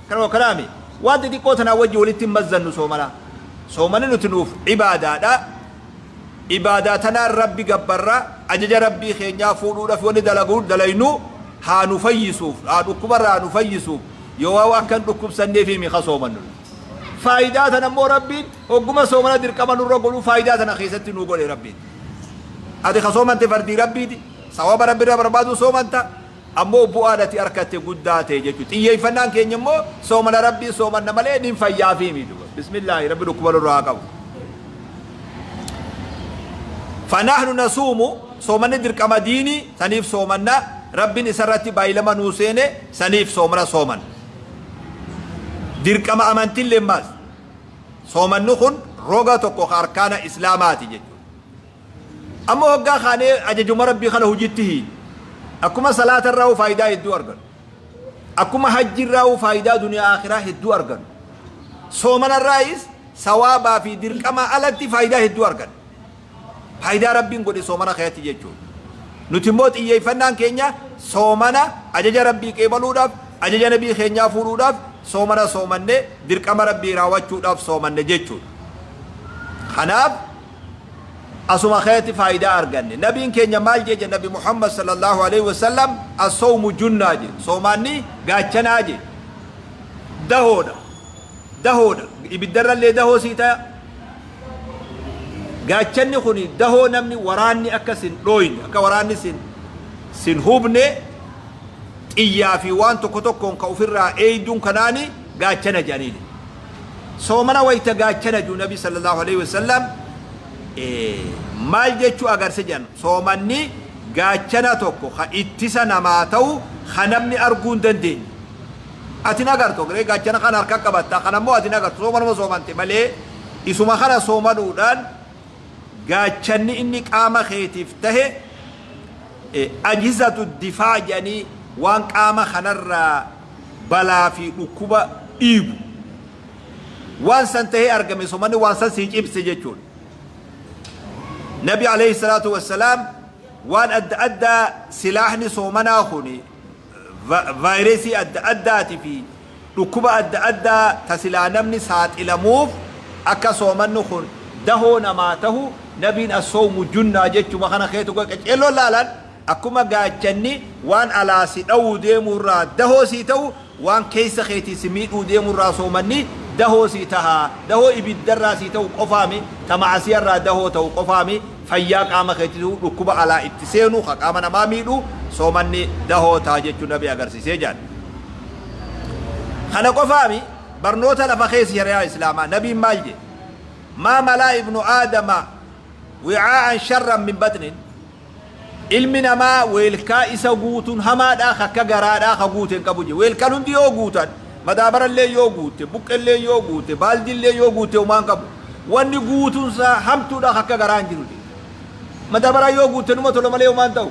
Kanuma kanaami waan xixiqqoo tanaa wajji walitti hin mazzannu soomana. Soomanni nuti nuuf ibaadaadha. Ibaadaa tanaan Rabbi gabbarra, ajaja Rabbii keenyaa fuudhuudhaaf wanni dalaguu dalaynu haa nu fayyisuuf, haa dhukkubarraa nu fayyisuuf, yoo waa akka hin dhukkubsanneef himi ka soomannu. Faayidaa tana immoo Rabbiin hogguma soomana dirqama nurra godhuu faayidaa tana keessatti nu godhe Rabbiin. Ati ka soomante fardii Rabbiiti, sawaba Rabbirraa barbaaduu soomanta, ammoo bu'aan ati arkatte guddaa ta'e jechuudha. Xiyyeeffannaan keenya immoo soomana Rabbii soomanna malee nin fayyaafi miti. Bismillaahi, Rabbi dhukkuba nurraa haa qabu. Fanahnu nasuumu, soomanni dirqama diinii, saniif soomanna. Rabbiin isarratti baay'ilama nuu seene, saniif soomana soomanna. Dirqama amantillee maas. Soomanni kun roga tokko ka arkaana Islaamaati jechuudha. Ammoo hoggaa kaanee ajajuma Rabbii kana hojiitti hiine, akkuma salaata irraa faayidaa hedduu argannu, akkuma hajji irraa faayidaa duniyaa akhiraa hedduu argannu, soomana irraayis sawaabaa fi dirqama alatti faayidaa hedduu arganna. Faayidaa Rabbiin godhe soomana keessatti jechuudha. Nuti immoo xiyyeeffannaan keenya soomana ajaja Rabbii qeebaluudhaaf, ajaja Nabii keenyaa fuudhuudhaaf soomana soomanne, dirqama Rabbii raawwachuudhaaf soomanne jechuudha. Kanaaf asuma keessatti faayidaa arganne. Nabiin keenya maal jedhe? Nabi Muhammad sallallahu alaihi wasallam, "As-sawmu junnaa" jedhe. Soomaanni gaachanaa jedhe. Dahoodha. Dahoodha. Ibiddarrallee dahoo sii ta'a. Gaachanni kun dahoo namni waraanni akka sin dhooyne, akka waraanni sin hubne, xiyyaa fi waan tokko tokkoon ka ofirraa eeyduun kanaani gaachana jedhaniini. Soomana wayita gaachana jiru Nabi sallallahu alaihi wasallam maal jechuu agarse jedhan? Soomanni gaachana tokko ka ittisa namaa ta'u, ka namni arguu hin dandeenye. Ati hin agartu, gaachana kana harka qabatta, kana immoo ati hin agartu, soomanuma soomante malee. Isuma kana soomanuudhaan gaachanni inni qaama keetiif tahe, ajhizatu difaa jedhanii, waan qaama kanarraa balaa fi dhukkuba dhiibu waan san tahee argame, soomanni waan san sii cimse jechuudha. Nabi alayhi salaatu wassalaam waan adda addaa, silaahni soomanaa kuni vaayirasii adda addaatii fi dhukkuba adda addaa tasilaa namni saaxilamuuf, akka soomanni kun dahoo namaa tahu nabiin "Assoomu junnaa" jechuma kana keetu qaceelloo laalan. Akkuma gaachanni waan alaa si dhawuu deemurraa dahoo sii ta'u, waan keessa keetii si miidhuu deemurraa soomanni dahoo sii tahaa. Dahoo ibiddarraa sii ta'u qofaami, ta macasiyarraa dahoo ta'u qofaami, fayyaa qaama keetiitu dhukkuba alaa itti seenu ka qaama namaa miidhu soomanni dahoo ta'a jechuun nabi agarsiisee jedhan. Kana qofaami, barnoota lafa keessa shari'aa Islaamaa nabiin maal jedhe? "Maa malaa ibnu aadama wicaa'an sharran min batnin." Ilmi namaa weelkaa isa guutuun hamaadhaa akka garaadhaa ka guute hin qabu jedhe. Weelkaan hundi yoo guutan, madaabarallee yoo guute, buqqellee yoo guute, baaldillee yoo guute, homaan qabu. Wanni guutuun isaa hamtuudha akka garaa hin jiru jedhe. Madaabaraa yoo guute numa tola malee homaan ta'u.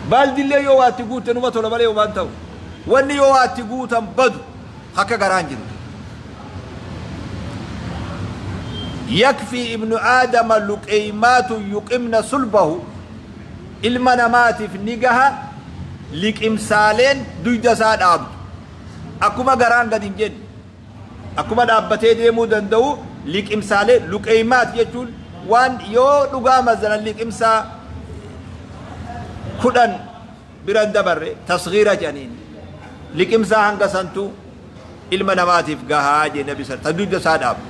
Baaldillee yoo waatti guute numa tola malee homaan ta'u. Wanni yoo waatti guutan badu akka garaa hin jiru. "Yakfii ibnu aadama luqeeymaatu yuqimna sulbahu." Ilma namaatiif ni gaha liqimsaaleen duyda isaa dhaabdu. Akkuma garaan gad hin jenne, akkuma dhaabbatee deemuu danda'u, liqimsaalee, luqeeymaat jechuun waan yoo dhugaa mazalan liqimsaa 10 biran dabarre, tasgiira jedhaniin, liqimsaa hanga santu ilma namaatiif gahaa jee nabi ta duyda isaa dhaabu.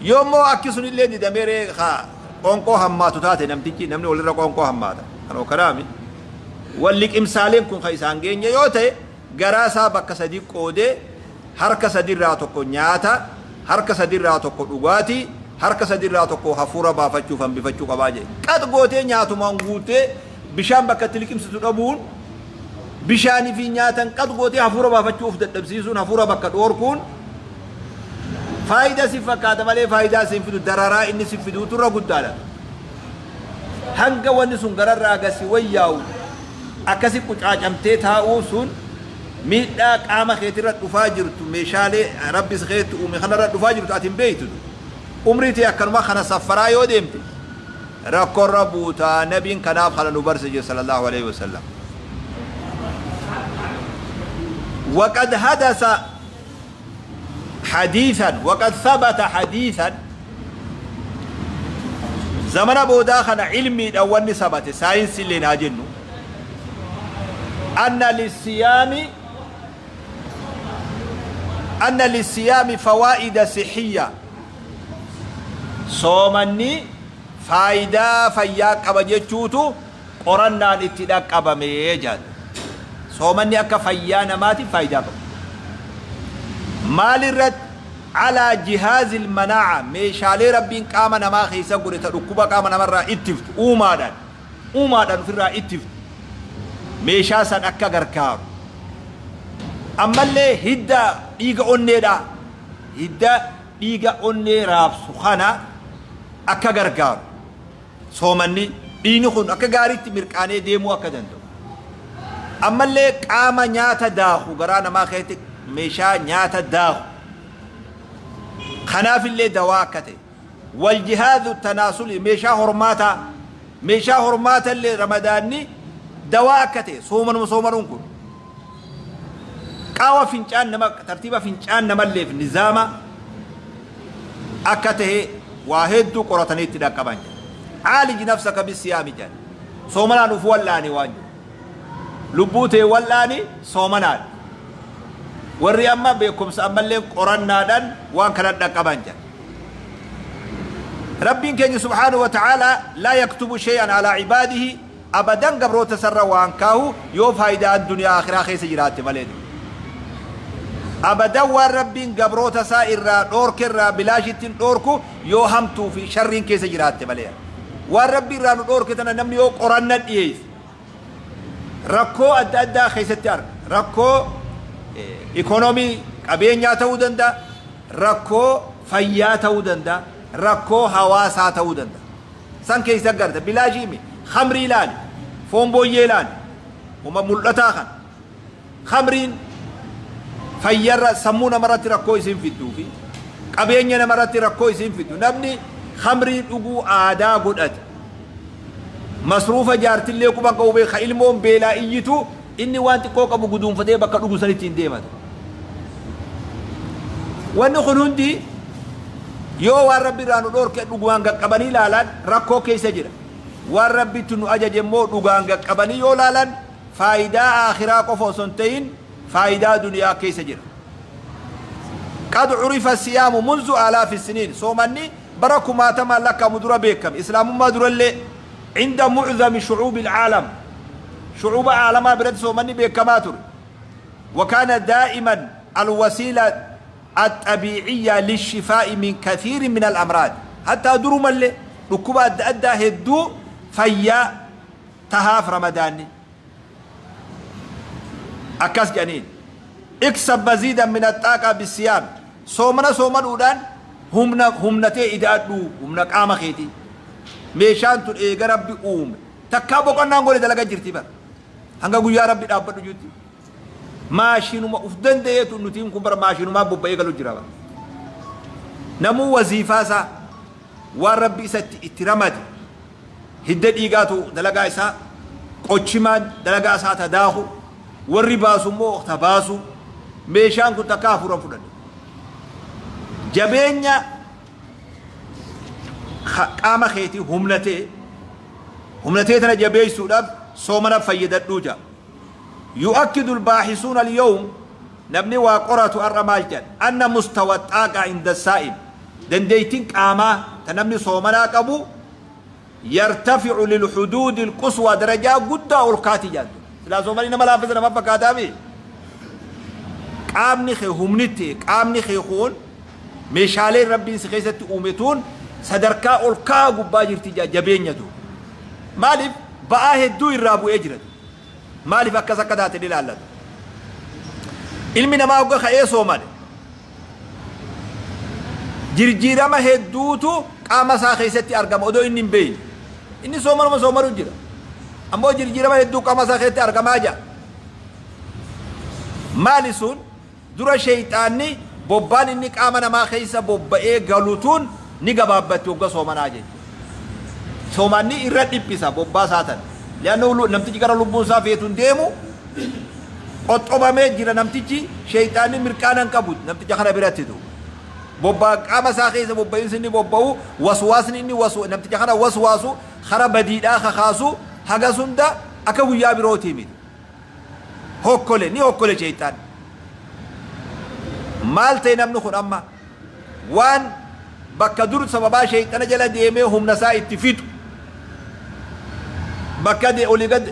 Yoommoo akki sunillee didameeree ka qoonqoo hammaatu taate, namtichi namni walirra qoonqoo hammaata kan kanaami, wal liqimsaaleen kun ka isaan geenye yoo ta'e, garaa isaa bakka sadi qoodee, harka sadirraa tokko nyaata, harka sadirraa tokko dhugaatii, harka sadirraa tokko hafuura baafachuuf hambifachuu qabaa jedhe. Qax gootee nyaatumaan guutee bishaan bakka itti liqimsitu dhabuun, bishaanii fi nyaatan qax gootee hafuura baafachuuf dadhabsiisuun, hafuura bakka dhoorkuun faayidaa si fakkaata malee faayidaa si hin fidu. Dararaa inni si fiduutu irra guddaadha. Hanga wanni sun gararraa gasi wayyaa'u akkasi qucaacamtee taa'uu sun miidhaa qaama keetirra dhufaa jirtu, meeshaalee Rabbi si keetti uume kanarra dhufaa jirtu ati hin beektu. Umrii ta'e akkanuma kana saffaraa yoo deemte rakkoorra buutaa. Nabiin kanaaf kana nu barse jedhe sallallahu alaihi wasallam. وقد حدث حديثا، وقد ثبت حديثا. Zamana boodaa kana ilmiidhaan wanni sabate, saayinsiilleen haa jennu, anna lissiyaami anna lissiyaami fawaa'ida sihiyya, soomanni faayidaa fayyaa qaba jechuutu qorannaan itti dhaqqabame jedhan. Soomanni akka fayyaa namaatiif faayidaa qaba. Maalirratti? Alaa jihaazil manaa'a, meeshaalee Rabbiin qaama namaa keessa godhe ta dhukkuba qaama namarraa ittiftu, uumaadhaan uumaadhaan ofirraa ittiftu, meeshaa san akka gargaaru. Ammallee hidda dhiiga onneedhaa, hidda dhiiga onnee raabsu kana akka gargaaru. Soomanni dhiigni kun akka gaariitti mirqaanee deemuu akka danda'u. Ammallee qaama nyaata daaku, garaa namaa keessatti meeshaa nyaata daaku kanaafillee dawaa akka ta'e. Wal jihaadu tanaasuli, meeshaa hormaataa, meeshaa hormaata illee Ramadaanni dawaa akka ta'e. Soomanuma soomanuun kun qaawa fincaan nama, tartiiba fincaan namalleef nizaama akka ta'e waa hedduu qoratanii itti dhaqqaban jedha. Caalij nafsaka bisiyaami jedha. Soomanaan uf wal'aani waan jedhu. Lubbuu tee wal'aani soomanaan. Warri amma beekumsa ammallee qorannaadhaan waan kana dhaqqaban jedha. Rabbiin keenya subhaanahu wa ta'aalaa laa yaktubu shay'an alaa ibaadihi, abadan gabroota isarra waan kaahu yoo faayidaan duniyaa akhiraa keessa jiraatte malee. Abadan waan Rabbiin gabroota isaa irraa dhoorke irraa bilaashitti hin dhoorku yoo hamtuu fi sharriin keessa jiraatte malee. Waan Rabbi irraa nu dhoorke tana namni yoo qoranna dhiyeesse rakkoo adda addaa keessatti arga. Rakkoo ikonomii, qabeenyaa ta'uu danda'a, rakkoo fayyaa ta'uu danda'a, rakkoo hawaasaa ta'uu danda'a. San keessa garta bilaashii mi khamrii ilaali, foon booyyee ilaali, uma mul'ataa kana. Khamriin fayyarra, sammuu namarratti rakkoo isin fidduu fi qabeenya namarratti rakkoo isin fiddu. Namni khamrii dhuguu aadaa godhate, masruufa jaartillee quban qabu beeka, ilmoon beelaa iyyitu inni waan xiqqoo qabu guduunfatee bakka dhugu sanitti hin deematu. Wanni kun hundi yoo waan Rabbi irraa nu dhoorke dhugumaan qaqqabanii ilaalan rakkoo keessa jira. Waan Rabbitti nu ajaje immoo dhugaan qaqqabanii yoo ilaalan faayidaa aakhiraa qofa osoo hin ta'in faayidaa duniyaa keessa jira. Qad curifa siyaamu munzu aalaafi siniin, soomanni bara kumaatamaan lakkaa'amu dura beekame, islaamummaa durallee, inda mu'zami shucuubi alcaalam, shucuuba aalamaa biratti soomanni beekamaa ture. Wakaana daa'iman alwasiila axabiiciyya lishifaa'i min kathiirin min alamraad, hattaa durumallee dhukkuba adda addaa hedduu fayyaa tahaaf Ramadaanni. Akkas jedhaniin: iksab maziidan min axaaqaa bisiyaam, soomana soomanuudhaan humna humnatee ida'adhu, humna qaama keetii. Meeshaan tun eega Rabbi uume takkaa boqonnaan godhe dalaga jirti bara hanga guyyaa Rabbi dhaabbadhu jirti. Maashinuma uf danda'eetu nutiin kun bara maashinumaa bobba'ee galu jira bara. Namuu waziifaa isaa waan Rabbi isa itti ramade, hidda dhiigaatu dalagaa isaa, qochimaan dalagaa isaa ta daaku, warri baasu immoo ta baasu. Meeshaan kun takka hafuuran fudhanne. Jabeenya qaama keetii humnatee humnatee tana jabeessuudhaaf soomana fayyadadhuu jaa. Yu'akkidu al-baahisuuna al-yawm, namni waa qoratu har'a maal jedhan, anna mustawa xaaqa inda saa'im, dandeettiin qaamaa ta namni soomanaa qabu, yartafi'u lilhuduudi al-quswaa, darajaa guddaa ol kaati jedhan. Silaa soomanii nama laaffisa nama fakkaataami. Qaamni kee humnitti, qaamni kee kun meeshaaleen Rabbiin si keessatti uume tun sadarkaa ol ka'aa gubbaa jirti jabeenyatu. Maaliif? Ba'aa hedduu irraa bu'ee jira. Maaliif akkas akka taate ni ilaallatu. Ilmi namaa hogga ka'ee soomane jirjiirama hedduutu qaama isaa keessatti argama odoo inni hin beekne. Inni soomanuma soomanu jira. Ammoo jirjiirama hedduu qaama isaa keessatti argamaa jira. Maali sun? Dura sheeyxaanni bobbaan inni qaama namaa keessa bobba'ee galu tun ni gabaabbatti hogga soomanaa jechuudha. Soomanni irra dhiphisa bobbaa isaa tana. Li'annahu namtichi gara lubbuun isaa feetu hin deemu, qoxxobamee jira namtichi, sheeyxaanni mirqaana hin qabu namticha kana biratti duuba. Bobbaa qaama isaa keessa bobba'iinsi inni bobba'u, waswaasni inni wasu, namticha kana waswaasu, kara badiidhaa kakaasu, hagas hunda akka guyyaa birootii miti. Hokkole, ni hokkole sheeyxaan. Maal ta'e namni kun amma? Waan bakka dur sababaa sheeyxana jala deemee humna isaa itti fixu, bakka de olii gad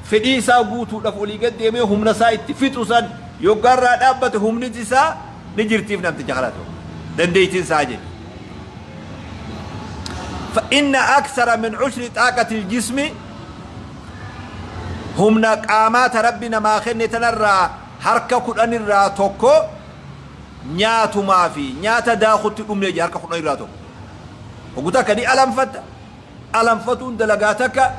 fedhii isaa guutuudhaaf olii gad deemee humna isaa itti fixu san yoggaa irraa dhaabbate humni isaa ni jirtiif namticha kana ta'u dandeettiin isaa jechuudha. فإن أكثر من عشر طاقة الجسم humna qaamaa ta Rabbi namaa kenne tanarraa harka 10 irraa tokko nyaatumaa fi nyaata daakutti dhumne jee harka 10 irraa tokko. Hoggu takka ni alanfatta. Alanfatuun dalagaa takka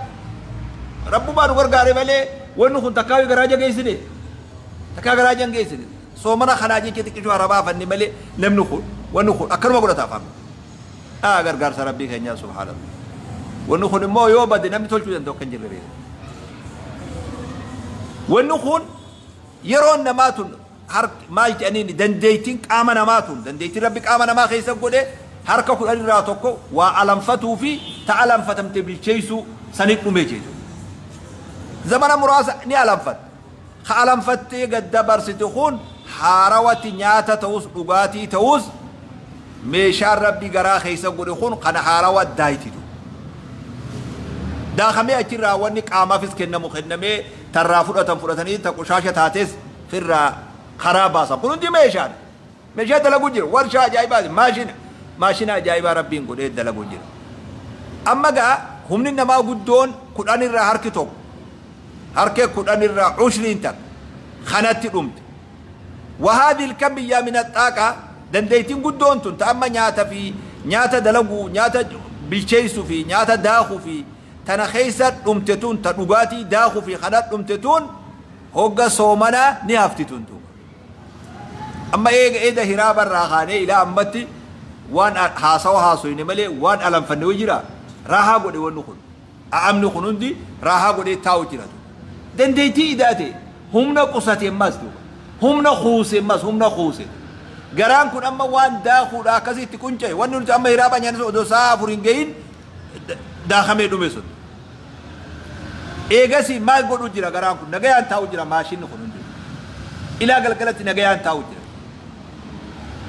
Rabbumaa nu gargaare malee wanni kun takkaa garaa jageessine. Takkaa garaa jangeessine. Soomana kanaa jecha xiqqishoo hara baafanne malee namni kun wanni kun akkanuma godhata afaan. Aa gargaarsa Rabbii keenyaa subhaanallah. Wanni kun immoo yoo bade namni tolchuu danda'u akka hin jirre beeka. Wanni kun yeroon namaa tun maal jedhaniin dandeettiin qaama namaa tun dandeettiin Rabbi qaama namaa keessa godhe harka 10 irraa tokko waa alanfatuu fi ta alanfatamte bilcheessuu sanit dhume jechuudha. Zamana muraasa ni alanfata. Ka alanfattee gad dabarsite kun haarawatti nyaata ta'us dhugaatii ta'us meeshaan Rabbi garaa keessa godhe kun kana haarawa daaytitu. Daakamee achirraa wanni qaamaafis kennamu kennamee tarraa fudhatan fudhatanii ta qushaasha taates firraa karaa baasan. Kun hundi meeshaadha. Meeshaa dalagu jira. Warshaa ajaa'ibaati. Maashina. Maashina ajaa'ibaa Rabbiin godhee dalagu jira. Amma gaa humni namaa guddoon 10 irraa harki tokko. Harka 10 irraa ushriin takka. Kanatti dhumte. Wahaadil kamiyyaa min axxaaqa dandeettiin guddoon tun ta amma nyaata fi nyaata dalaguu, nyaata bilcheessuu fi nyaata daakuu fi tana keessa dhumte tun ta dhugaatii daakuu fi kana dhumte tun hogga soomanaa ni hafti tun duuba. Amma eega eda hiraaba irraa kaanee ilaa ammatti waan haasawa haasoyne malee waan alanfanne wayi jiraa? Raahaa godhe wanni kun. A'amni kun hundi raahaa godhee taa'u jira duuba. Dandeettii idaate humna qusate ammas duuba. Humna kuuse ammas humna kuuse. Garaan kun amma waan daakuudha akkasii itti qunca'e. Wanni nuti amma hiraaba nyaanne sun odoo sa'a 4 hin gahin daakamee dhume sun. Eegasii maal godhu jira garaan kun? Nagayaan taa'u jira maashinni kun hundi. Ilaa galgalatti nagayaan taa'u jira.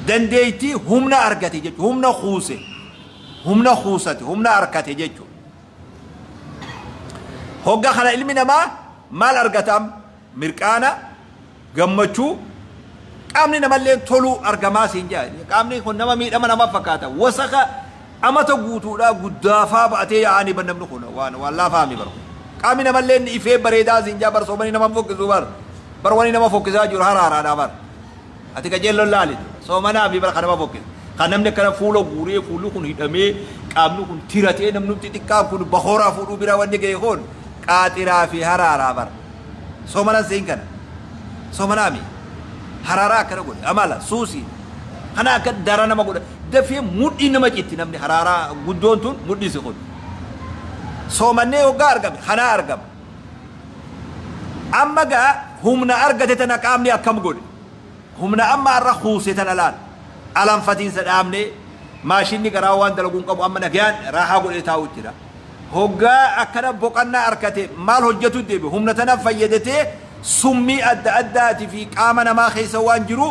Dandeettii humna argate jechuudha. Humna kuuse. Humna kuusate, humna arkate jechuudha. Hogga kana ilmi namaa maal argata amma? Mirqaana, gammachuu, qaamni namallee toluu argamaa siin jaa. Qaamni kun nama miidhama nama fakkaata. Wasaka amata guutuudhaa guddaafaa ba'atee yaa'anii bar namni kun waan waan laafaa mi bar. Qaamni namallee inni ifee bareedaa siin jaa bar soomanii nama fokkisu bar. Bar wani nama fokkisaa jiru haraaraadhaa bar. Ati qajeelloon laali. Soomanaa fi bar kan nama fokkisu. Kan namni akkana fuula guuree fuulli kun hidhamee qaamni kun tiratee namni xixiqqaan kun bakooraa fuudhuu bira wanni ga'e kun qaaxiraa fi haraaraa bar. Soomanan seen kana. Soomanaa mi? Haraaraa akkana godhe. Amala, suusii. Kana akka dara nama godha. Dafee mudhii nama citti namni haraaraa guddoon tun mudhii si kun. Soomannee hoggaa argame kanaa argama. Amma gaa humna argate tana qaamni akkam godhe? Humna amma har'a kuuse tana laal. Alanfatiinsa dhaabnee maashinni garaa waan dalaguu hin qabu amma nagayaan raahaa godhee taa'u jira. Hoggaa akkana boqannaa arkate maal hojjatu deebi? Humna tana fayyadatee summii adda addaati fi qaama namaa keessa waan jiru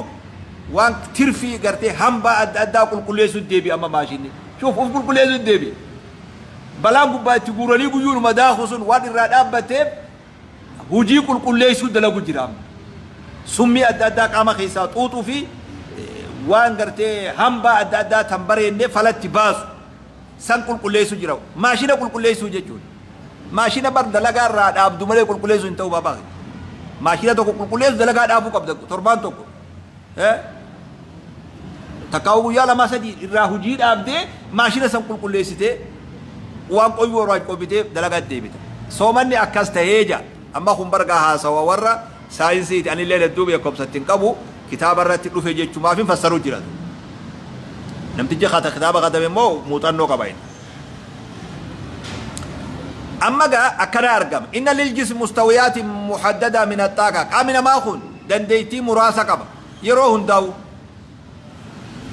waan tirfii gartee hambaa adda addaa qulqulleessuu deebi amma maashinni. Shuuf uf qulqulleessuu deebi. Balaan gubbaa itti guuranii guyyuunuma daaku sun waan irraa dhaabbateef hujii qulqulleessuu dalagu jira amma. Summii adda addaa qaama keessaa xuuxuu fi waan gartee hambaa adda addaa tan bareenne falatti baasu san qulqulleessuu jira. Maashina qulqulleessuu jechuudha. Maashina bar dalagaa irraa dhaabdu malee qulqulleessuu hin ta'u baabaa. Maashina tokko qulqulleessu dalagaa dhaabuu qabda torbaan tokko. Takkaa guyyaa lamaa sadii irraa hujii dhaabdee maashina san qulqulleessitee waan qoyyuu irraa qophitee dalagaa deebita. Soomanni akkas ta'ee jaa. Amma kun bargaa haasawa warra saayinsiiti anillee hedduu beekumsa hin qabu kitaaba irratti dhufe jechumaaf hin fassaruu jira. Namtichi kitaaba katabe immoo muuxannoo qaba inni. Amma gaa akkana argama. Inna liljism mustawiyaatin muhaddadaa min axxaaqa. Qaamni namaa kun dandeettii muraasa qaba. Yeroo hundaa'u.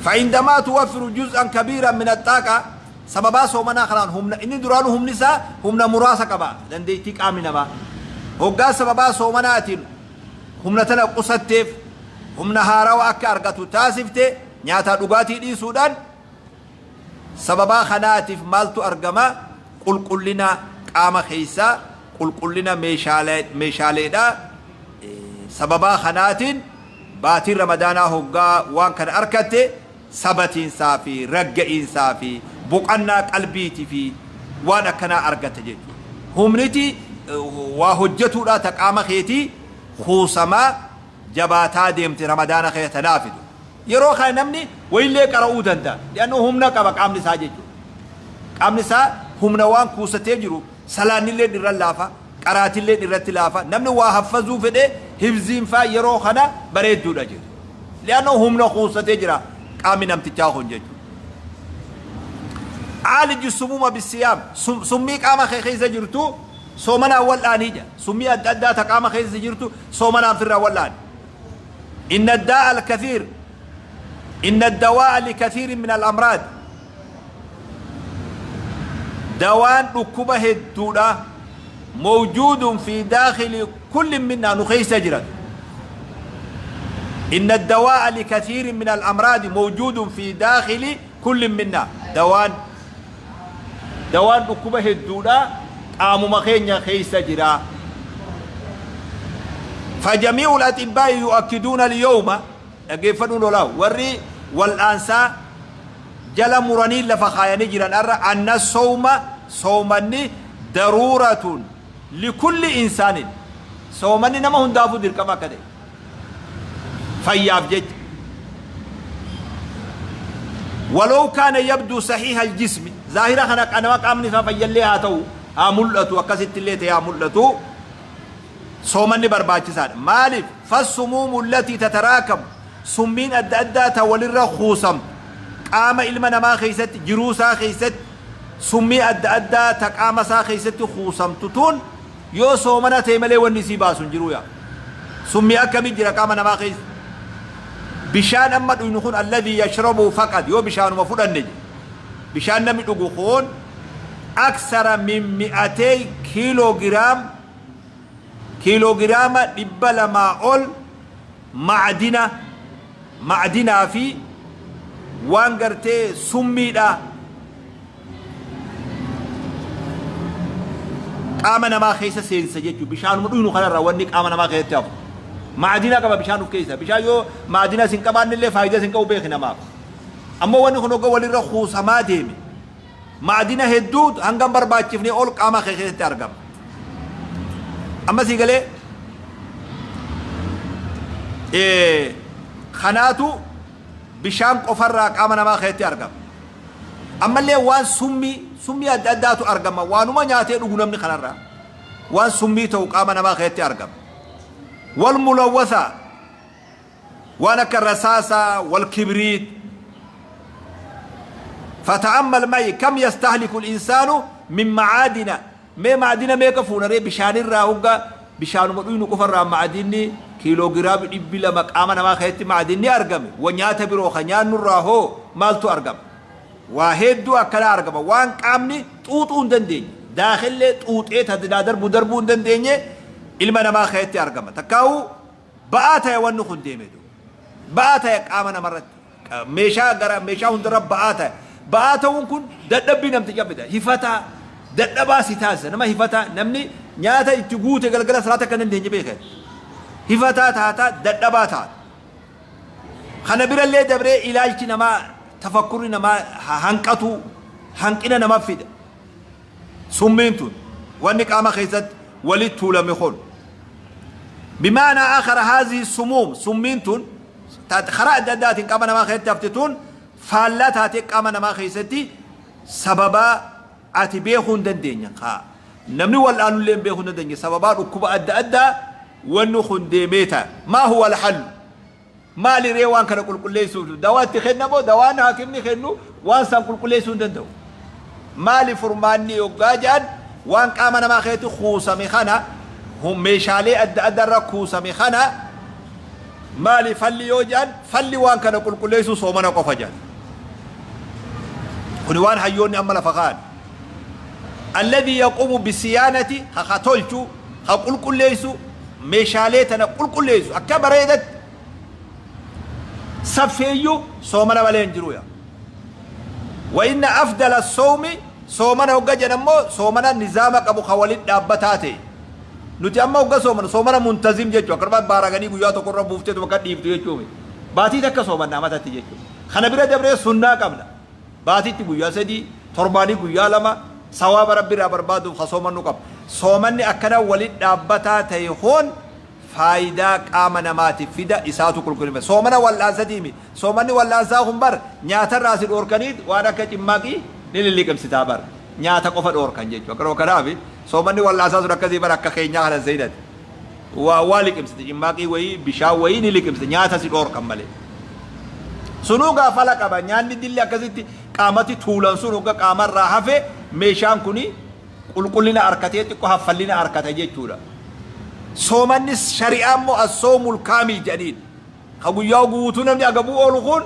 فعندما توفر جزءا كبيرا من الطاقة، sababaa soomanaa kanaan humna inni duraanuu humni isaa humna muraasa qaba, dandeettii qaamni namaa. Hoggaa sababaa soomanaatiin humna tana qusatteef, humna haarawa akka argatu taasifte nyaataa dhugaatii dhiisuudhaan, sababaa kanaatiif maaltu argama? Qulqullina qaama keessaa, qulqullina meeshaaleedha. Sababaa kanaatiin baatiin Ramadaanaa hoggaa waan kana argatte, sabatiinsaa fi ragga'iinsaa fi boqannaa qalbiitii fi waan akkanaa argatte jechuudha. Humniti waa hojjetuudha ta qaama keetii kuusamaa jabaataa deemte Ramadaana keessa tanaa fidu. Yeroo kana namni wayillee qara'uu danda'a. Li'annoo humna qaba qaamni isaa jechuudha. Qaamni isaa humna waan kuusatee jiru, salaannillee irra laafa, qaraatillee irratti laafa. Namni waa haffazuu fedhee hifziin faa yeroo kana bareedduudha jechuudha. Li'annoo humna kuusatee jira qaamni namtichaa kun jechuudha. عالج السموم بالصيام، summii qaama kee keessa jirtu soomanaan wal'aanii jira. Summii adda addaa ta qaama keessa jirtu soomanaan firraa wal'aani. إن الداء الكثير إن الدواء لكثير من الأمراض، dawaan dhukkuba hedduudha، موجود في داخل كل منا، nu keessa jiran. إن الدواء لكثير من الأمراض موجود في داخل كل منا، dawaan dhukkuba hedduudha qaamuma keenya keessa jira. فجميع الأطباء يؤكدون اليوم، dhaggeeffadhuun olaa, warri wal'aansaa jala muranii lafa kaayanii jiran arra، أن الصوم، soomanni، ضرورة لكل إنسان، soomanni nama hundaafuu dirqama akka ta'e fayyaaf jecha. ولو كان يبدو صحيح الجسم، zaahira kana nama qaamni isaa fayyallee haa ta'u, haa mul'atu, akkasitti illee ta'e haa mul'atu, soomanni barbaachisaadha. Maaliif? فالسموم التي تتراكم، summiin adda addaa ta walirra kuusamtu qaama ilma namaa keessatti, jiruusaa keessatti, summii adda addaa ta qaama isaa keessatti kuusamtu tun yoo soomana ta'e malee wanni isii baasu hin jiru. Yaa summii akkamii jira qaama namaa keessa? Bishaan amma dhugnu kun، الذي يشربه فقط، yoo bishaanuma fudhanne, bishaan namni dhugu kun أكثر من 200 كيلوغرام، kiiloogiraama 200 ol macdinaa fi waan gartee summiidha qaama namaa keessa seensa jechuudha. Bishaanuma dhugnu kanarraa wanni qaama namaa keessatti hafu. Macdina qaba bishaan of keessa. Bishaan yoo macdina isin qabaanne illee faayidaa isin qabu beeki namaaf. Ammoo wanni kun hogga walirra kuusamaa deeme, macdina hedduu hangam barbaachifne ol qaama kee keessatti argama. Amma sii galee, kanaatu bishaan qofarraa qaama namaa keessatti argama. Ammallee waan summii adda addaatu argama. Waanuma nyaatee dhugu namni kanarraa waan summii ta'u qaama namaa keessatti argama. والملوثة، waan akka rasaasaa، والكبريت. فتأمل معي كم يستهلك الإنسان من معادن. Mee macdina meeqa fuunaree bishaanirraa? Hogga bishaanuma dhuynu qofarraa macdinni kiiloogiraamii 200 qaama namaa keessatti macdinni argame, wa nyaata biroo ka nyaannurraa hoo maaltu argama? Waa hedduu akkana argama. Waan qaamni xuuxuu hin dandeenye, daakillee xuuxee tadilaa darbuu darbuu hin dandeenye ilma namaa keessatti argama. Takkaa'uu ba'aa ta'e wanni kun deemeetu ba'aa ta'e qaama namarratti, meeshaa gara meeshaa hundarra ba'aa ta'e. Ba'aa ta'uun kun dadhabbii namticha fida, hifataa dadhabaa si taasisa. Nama hifataa, namni nyaata itti guute galgala salaata akka dandeenye beekan, hifataa taataa, dadhabaa taata. Kana birallee dabree ilaalchi namaa, tafakkurri namaa hanqatu, hanqina nama fida summiin tun, wanni qaama keessatti walitti tuulame kun. بمعنى آخر، هذه السموم، summiin tun karaa adda addaatiin qaama namaa keessatti hafte tun, faallaa taatee qaama namaa keessatti sababaa ati beekuu hin dandeenya, namni wal'aanullee beekuu hin dandeenye, sababaa dhukkuba adda addaa wanni kun deemee ta'a. ما هو الحل؟ Maali ree waan kana qulqulleessuuf? Dawaa itti kennamoo dawaan haakimni kennu waan san qulqulleessuu hin danda'u. Maali furmaanni yoggaa jedhan, waan qaama namaa keessatti kuusame kana, meeshaalee adda addaa irra kuusame kana Maali falli yoo jedhan, falli waan kana qulqulleessuu soomana qofa jedhan. Kuni waan hayyoonni amma lafa kaa'an. Alladhii yaquumu bisiyaanati, ka tolchu, ka qulqulleessu, meeshaalee tana qulqulleessu akka bareedatti saffeeyyu soomana malee hin jiru yaa. Wa inna afdala sawmi, soomana hogga jedhan immoo soomana nizaama qabu ka walitti dhaabbataa ta'e. Nuti amma hogga soomanu soomana muntazim jechuudha. Akkanumatti baaraganii guyyaa tokko irra buufteetuma gad dhiiftu jechuu miti. Baatii takka soomanna amatatti jechuudha. Kana bira dabree sunnaa qabna. Baatitti guyyaa 3, torbaanii guyyaa 2 sawaaba Rabbi irraa barbaaduuf ka soomannu qabna. Soomanni akkana walitti dhaabbataa ta'e kun faayidaa qaama namaatiif fida, isaatu qulqullina. Soomana wal'aansatii miti. Soomanni wal'aansaa kun bar nyaatarraa si dhoorkaniit waan akka cimmaaqii ni lilliqimsitaa bar. Nyaata qofa dhoorkan jechuudha. Akkanuma kanaaf soomanni wal'aansaa sun akkasii bar akka keenyaa kana hin seenati. Waa waa liqimsite, cimmaaqii wayii, bishaan wayii ni liqimsite, nyaata si dhoorkan malee. Sunuu gaa fala qaba. Nyaanni dilli akkasitti qaamatti tuulan sun hogga qaamarraa hafe meeshaan kuni qulqullina arkatee xiqqo haffallina arkata jechuudha. Soomanni shari'aa immoo as-soomul kaamil jedhaniin. Ka guyyaa guutuu namni agabuu oolu kun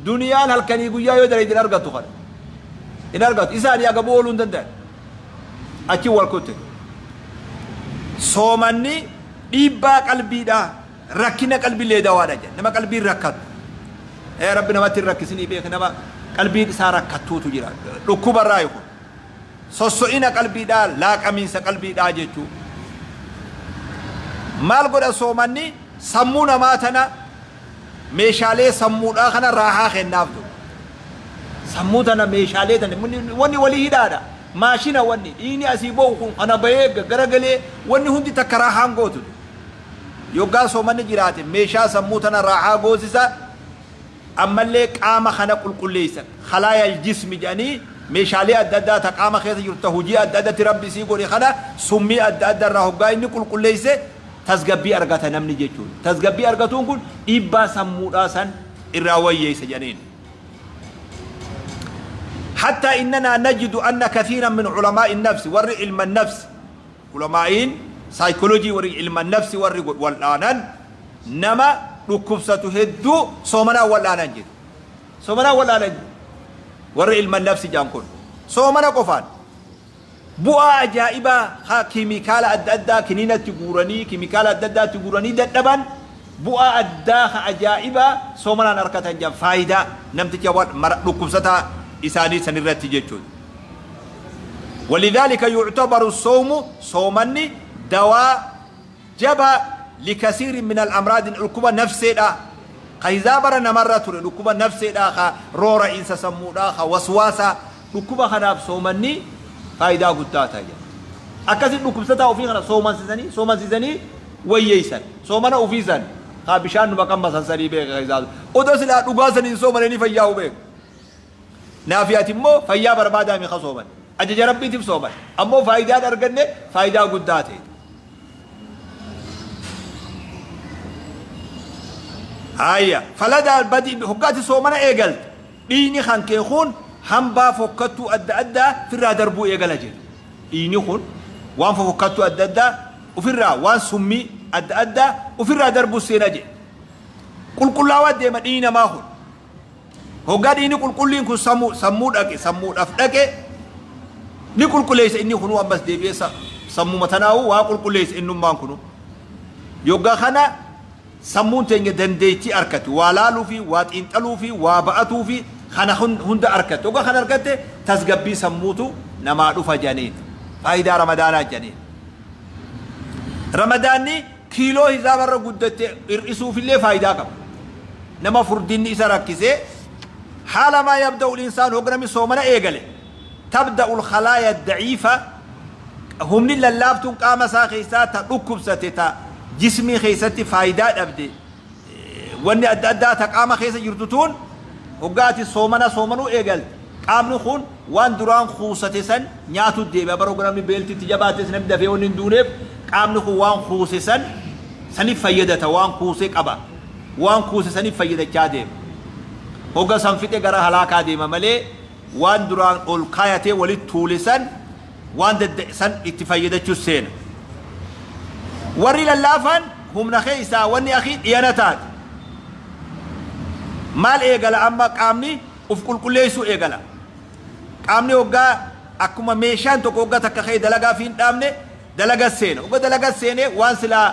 duniyaan halkanii guyyaa yoo dalayde hin argattu kana. Hin argattu. Isaanii agabuu ooluu hin danda'an. Achi wal kutte. Soomanni dhiibbaa qalbiidhaa, rakkina qalbiillee dawaadha jedha. Nama qalbiin rakkatu. Ee Rabbi namatti hin rakkisinii beeki, nama qalbiin isaa rakkattuutu jira. Dhukkubarraa kun. Sosso'ina qalbiidhaa, laaqamiinsa qalbiidhaa jechuu. Maal godha soomanni? Sammuu namaa tana, meeshaalee sammuudhaa kana raahaa kennaaf ture. Sammuu tana, meeshaalee tana, wanni walii hidhaadha. Maashina wanni dhiigni asii ba'u kun kana bahee garagalee wanni hundi takka raahaan gootu. Yoggaa soomanni jiraate meeshaa sammuu tana raahaa goosisa, ammallee qaama kana qulqulleessa. Khalaayal jismi jedhanii meeshaalee adda addaa ta qaama keessa jirtu, ta hojii adda addatti Rabbi isii godhe kana summii adda adda irraa hoggaa inni qulqulleesse tasgabbii argata namni jechuudha. Tasgabbii argatuun kun dhiibbaa sammuudhaa san irraa wayyeessa jedhaniin. Hattaa innanaa najidu anna kathiiran min ulamaa'i nafsi, warri ilma nafsi, ulamaa'iin saayikoloojii, warri ilma nafsi, warri wal'aanan nama dhukkubsatu hedduu soomanaan wal'aanan jedhu. Soomanaan wal'aanan jedhu. Warri ilma nafsi jedhan kun soomana qofaan bu'aa ajaa'ibaa ka kiimikaala adda addaa kiniinatti guuranii, kiimikaala adda addaatti guuranii dadhaban, bu'aa addaa ka ajaa'ibaa soomanaan argatan jedhan, faayidaa namticha dhukkubsataa isaanii sanirratti jechuudha. Walidhaalika yu'tabaru soomu, soomanni dawaa jabaa, likasiirin min al-amraadin, dhukkuba nafseedhaa ka hizaabara namarra ture, dhukkuba nafseedhaa ka roora'iinsa sammuudhaa, ka waswaasaa, dhukkuba kanaaf soomanni faayidaa guddaa ta'a jedha. Akkasi dhukkubsataa ofii kana soomansiisanii soomansiisanii wayyeessan. Soomana ofii san kaa bishaan numa qammasan sanii beeka keessaa. Odoo silaa dhugaa saniin soomane ni fayyaa'u beeka. Naafi ati immoo fayyaa barbaadaa mi ka sooman. Ajaja Rabbiitiif sooman. Ammoo faayidaan arganne faayidaa guddaa ta'e. Haaya faladaa badii hoggaati soomana eegalte, dhiigni kan kee kun hambaa fokkattuu adda addaa firraa darbuu eegala jedhu. Dhiigni kun waan fofokkattuu adda addaa ofirraa, waan summii adda addaa ofirraa darbuu seena jedhe. Qulqullaawaa deema dhiigni namaa kun. Hoggaa dhiigni qulqulliin kun sammuu dhaqe, sammuudhaaf dhaqe ni qulqulleessa inni kunuu, ammas deebi'ee sammuma tanaa'uu waa qulqulleessa innummaan kunuu. Yoggaa kana sammuun teenya dandeettii arkatti, waa laaluu fi waa xiinxaluu fi waa ba'atuu fi kana hunda arkatte. Hoggaa kana argatte tasgabbii sammuutu namaa dhufa jedhaniin. Faayidaa Ramadaanaa jedhaniin. Ramadaanni kiiloo hisaabarra guddatte hir'isuufillee faayidaa qaba. Nama furdinni isa rakkisee, haala maa yabda'u insaan, hogga namni soomana eegale, tabda'u khalaaya da'iifa, humni lallaaftuun qaama isaa keessaa ta dhukkubsate, ta jismii keessatti faayidaa dhabde, wanni adda addaa ta qaama keessa jirtu tun, hoggaa ati soomana soomanuu eegalte qaamni kun waan duraan kuusate san nyaatu deebi'a. Bara hogga namni beelti itti jabaates namni dafee wanni hin duuneef qaamni kun waan kuuse san saniif fayyadata, waan kuuse qaba, waan kuuse saniif fayyadachaa deema. Hogga san fixe gara halaakaa deema malee waan duraan ol kaayatee walitti tuule san, waan san itti fayyadachuu seena. Warri lallaafaan humna keessaa wanni akii dhiyana taate. Maal eegala amma qaamni uf qulqulleessuu eegala. Qaamni hoggaa akkuma meeshaan tokko hoggaa takka ka'e dalagaa fi hin dhaabne dalaga seena. Hoggaa dalaga seenee waan silaa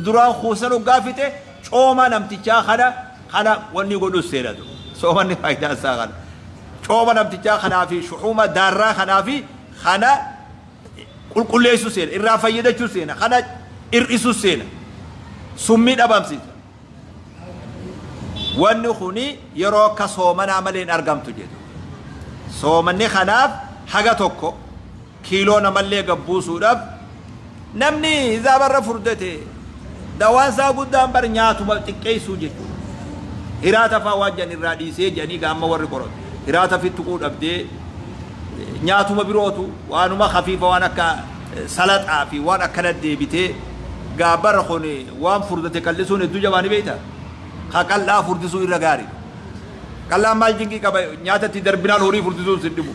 duraan kuusan hoggaa fixe cooma namtichaa kana wanni godhus seena. Soomanni faayidaa isaa kana. Cooma namtichaa kanaa fi shuxuuma daarraa kanaa fi kana qulqulleessuu seena. Irraa fayyadachuu seena. Kana hir'isuu seena. Summii dhabamsiisa. Wanni kuni yeroo akka soomanaa malee hin argamtu jedhu. Soomanni kanaaf haga tokko kiiloo namallee gabbuusuudhaaf namni hizaabarra furdate dawaan isaa guddaan bar nyaatuma xiqqeessuu jechuudha. Hiraata fa'aa waan jedhan irraa dhiisee jedhanii gaamma warri qoratu. Hiraata fittuquu dhabdee nyaatuma birootu waanuma khafiifa waan akka salaxaa fi waan akkana deebitee gaa bara kun waan furdate qal'isuun hedduu jabaa ni beektaa? Ka qal'aa furdisuu irra gaarii. Qal'aan maal jinqii qaba nyaata itti darbinaan horii furdisuun sin dhibu.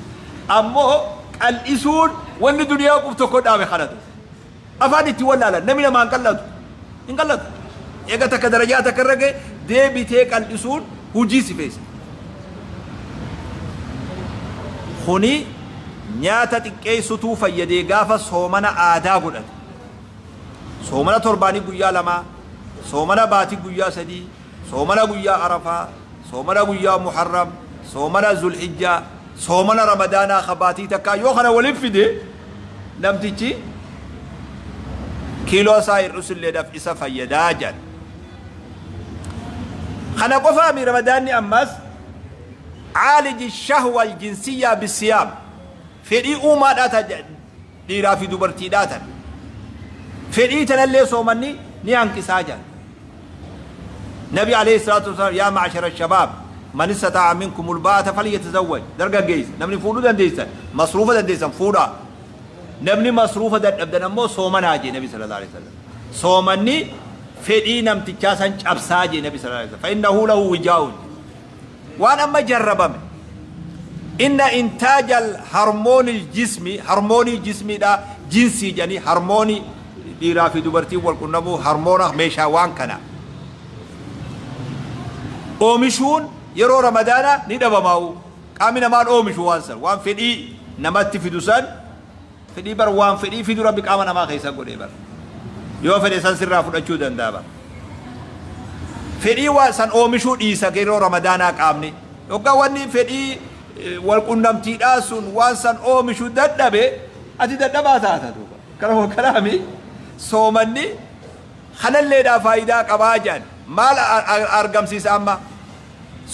Ammoo qal'isuun wanni duniyaa qub tokko dhaabe kanatu. Afaan itti wallaalan namni namaan qal'atu. Hin qal'atu. Eega takka darajaa takka irra ga'e deebitee qal'isuun hujii si feesa. Kuni nyaata xiqqeessutuu fayyadee gaafa soomana aadaa godhate. Soomana torbaanii guyyaa lamaa, soomana baatii guyyaa sadii, soomana guyyaa Arafaa, soomana guyyaa Muharram, soomana Zulhijjaa, soomana Ramadaanaa ka baatii takkaa yoo kana waliin fide namtichi kiiloo isaa hir'isuilleedhaaf isa fayyadaa jedhan. Kana qofaami Ramadaanni ammas caaliji shahwa aljinsiyyaa bisiyaam fedhii uumaadhaa ta dhiiraa fi dubartiidhaa tan fedhii tanallee soomanni ni hanqisaa jedhan. Nabi alayhi salaatu wasalaam yaa ma'ashara shabaab man istataa'a minkumul ba'ata falyatazawwaj dargaggeessa namni fuudhuu dandeessan masruufa dandeessan fuudhaa namni masruufa dadhabdan ammoo soomanaa jee Nabi sallallahu alayhi wasallam soomanni fedhii namtichaa san cabsaa jee Nabi sallallahu alayhi wasallam fa innahu lahu wijaa'un waan amma jarrabame inna intaajal harmoonil jismi harmoonii jismiidha jinsii jedhanii harmoonii dhiiraa fi dubartiin wal qunnamuu harmoona meeshaa waan kana oomishuun yeroo ramadaana ni dhabamaa'u qaamni namaan oomishu waan san waan fedhii namatti fidu san Fedhii bar waan fedhii fidu Rabbi qaama namaa keessa godhee bar. Yoo fedhe san sirraa fudhachuu danda'a bar. Fedhii waan san oomishuu dhiisa yeroo Ramadaanaa qaamni. Yoggaa wanni fedhii wal qunnamtiidhaa sun waan san oomishu dadhabe ati dadhabaa taata duuba. Kanuma kanaami soomanni kanalleedhaa faayidaa qabaa jedhan. Maal argamsiisa amma?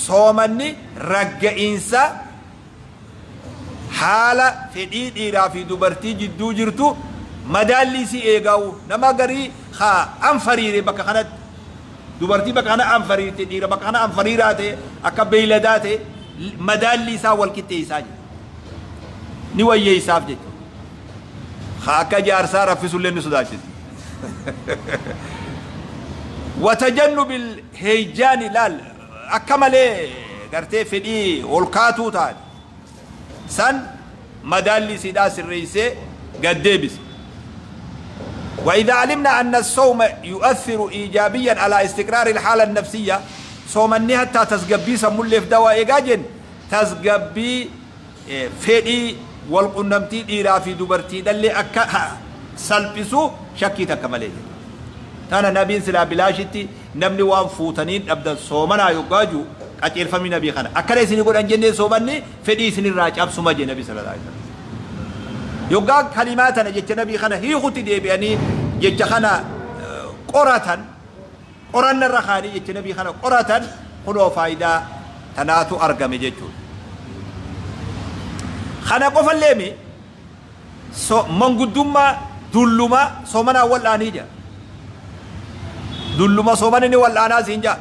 Soomanni ragga'iinsa haala fedhii dhiiraa fi dubartii jidduu jirtu madaallii isii eegaa'u nama garii ka anfariire bakka kanatti dubartii bakka kana anfariirte dhiira bakka kana anfariiraa ta'e akka beeyladaa ta'e madaallii isaa wal qixxeessaa jira ni wayyeessaaf jechuudha. Ka akka jaarsaa raffisullee ni sodaachisa. Watajannubil heeyjaani laal akka malee gartee fedhii ol kaatuu taate san madaalli isiidhaa sirreessee gad deebise. وإذا علمنا أن الصوم يؤثر إيجابيا على استقرار الحالة النفسية صومني حتى تسقبي سمولف دواء إيجاجن تسقبي fedhii wal-qunnamtii dhiiraa fi dubartiidhallee akka salphisu shakkii takka malee jedhe. Tana nabiin silaa bilaashitti namni waan fuutaniin dhabdan soomanaa yoggaa jiru qaceelfamni nabii kana. Akkana isinii godhan jennee soomanni fedhii isinirraa cabsuma jee nabi sallallahu alaihi wasallam. Yoggaa kalimaa tana jecha nabii kana hiikutti deebi'anii jecha kana qoratan Qoranna irra kaa'anii jecha nabii kana qoratan kunoo faayidaa tanaatu argame jechuudha. Kana qofallee mi so, manguddummaa dulluma soomanaan wal'aanii jedha. Dulluma soomani ni wal'aanaa siin jedha.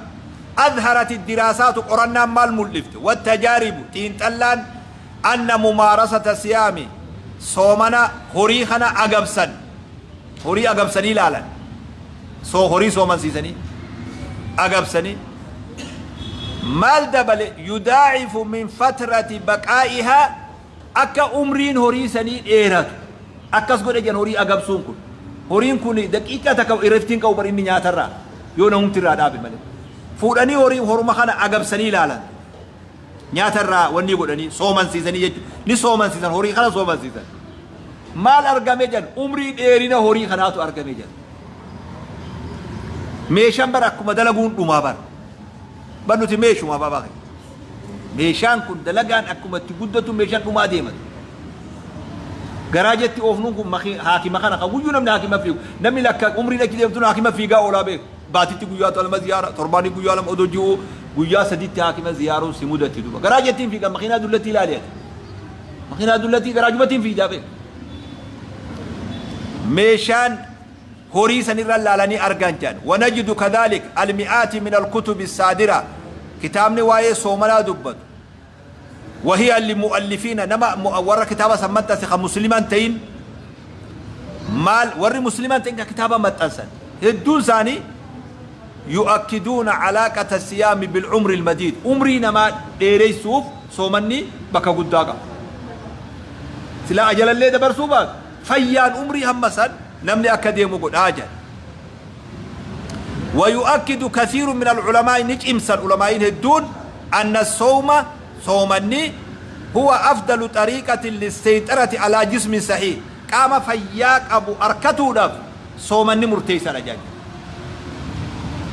Adharati diraasaatu qorannaan maal mul'ifte wattajaaribu xiinxallaan anna mumaarasata siyaami soomana horii kana agabsan horii agabsanii ilaalan soo horii soomansiisanii agabsanii maal dabale yudaa'ifu min fatrati baqaa'ihaa akka umriin horii sanii dheeratu akkas godhe jedhan horii agabsuun kun horiin kun daqiiqaa takka irriftiin qabu bar inni nyaatarraa yoo namumti irraa dhaabe malee Fuudhanii horii horuma kana agabsanii ilaalan. Nyaata irraa wanni godhanii soomansiisanii jechuudha. Ni soomansiisan, horii kana soomansiisan. Maal argame jedhan? Umrii dheerina horii kanaatu argame jedhan. Meeshaan bara akkuma dalaguun dhumaa bara. Bar nuti meeshuma baabaa keenya. Meeshaan kun dalagaan akkuma itti guddatu meeshaan dhumaa deema. Garaa jetti oofnuun kun haakima kana kan guyyuu namni haakima fiigu. Namni lakka umriin achi deemtuun haakima fiigaa oolaa beeku. Baatitti guyyaa 2 ziyaara, torbaanii guyyaa 2 odoo ji'uu guyyaa 3tti haakima ziyaaruun si mudatti duuba. Garaa jettiin fiigan makiinaa dullattii ilaali ati. Makiinaa dullattii garaa jubattiin fiidaa beeku. Meeshaan horii sanirra laalanii argan jedhan. Wanajidu kadhalik almi'aati min alkutubi saadira. Kitaabni waa'ee soomanaa dubbatu. Wahiya limu'allifiina, nama warra kitaaba san maxxanse kan musliman ta'in, maal warri musliman ta'in kan kitaaba maxxansan hedduun isaanii, yu'akkiduuna calaaqata siyaami bil'umri almadiid, umrii namaa dheereysuuf soomanni bakka guddaa qaba. Silaa ajalallee dabarsuu baatu fayyaan umrii hamma san namni akka deemu godhaa jedhan. ويؤكد كثير من العلماء نجمسا علماء هدون أن الصوم صومني هو أفضل طريقة للسيطرة على جسم صحيح. قام فياك أبو أركتو دف صومني مرتيسا رجاج.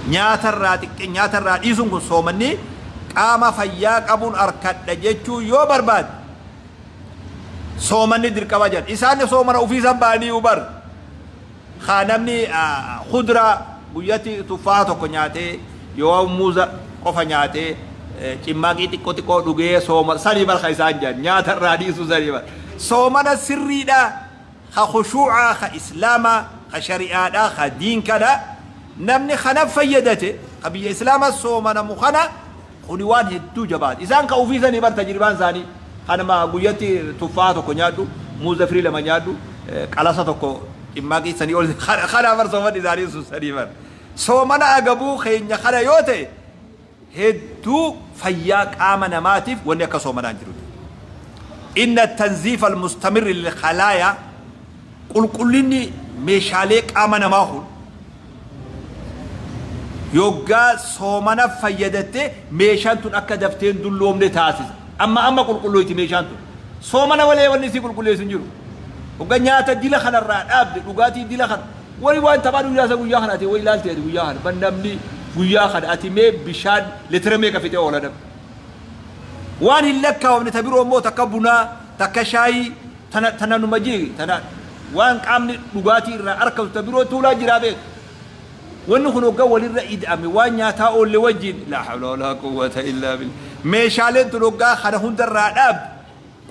Nyaatarraa xiqqee nyaatarraa dhiisuun kun soomanni qaama fayyaa qabuun arkadha jechuu yoo barbaade soomanni dirqama jedhan. Isaan soomana ofiisan ba'anii bar haa namni kudraa guyyatti tuffaa tokko nyaatee yoo muuza qofa nyaatee cimmaaqii xiqqoo xiqqoo dhugee sooma sanii bar ka isaan jedhan nyaatarraa dhiisuu sanii bar. Soomana sirriidha, ka khushuucaa, ka islaamaa, ka shari'aadhaa, ka diin kana namni kana fayyadate ka biyya islaamaa soomanamu kana kuni waan hedduu jabaata. Isaan ka ofiisanii bar tajribaan isaanii kanuma guyyatti tuffaa tokko nyaadhu, muuza firii 2 nyaadhu, qalasa tokko cimmaaqii sanii ol kana bar soomanni isaanii sun sanii bar. Soomana agabuu keenya kana yoo ta'e hedduu fayyaa qaama namaatiif wanni akka soomanaa hin jiru. Inna tanziifa almustamirri lilkhalaaya, qulqullinni meeshaalee qaama namaa kun yoggaa soomana fayyadatte meeshaan tun akka daftee hin dulloomne taasisa. Amma amma qulqulloyti meeshaan tun. Soomana malee wanni isii qulqulleessu hin jiru. Hogga nyaata dila kanarraa dhaabde, dhugaatii dila kana wani waan taphaa guyyaa isa guyyaa kana ati way ilaalte, ati guyyaa kana ban namni guyyaa kana ati mee bishaan litira meeqa fixee oola namni. Waan hin lakkaawamne ta biroo immoo takka bunaa, takka shaayii, tana tana numa jii tana waan qaamni dhugaatii irraa arkatu ta biroo tuulaa jiraa beeku. Wanni kun hogga walirra ida'ame waan nyaataa oolle wajjin, laa hawla walaa quwwata illaa billah. Meeshaaleen tun hoggaa kana hundarraa dhaabde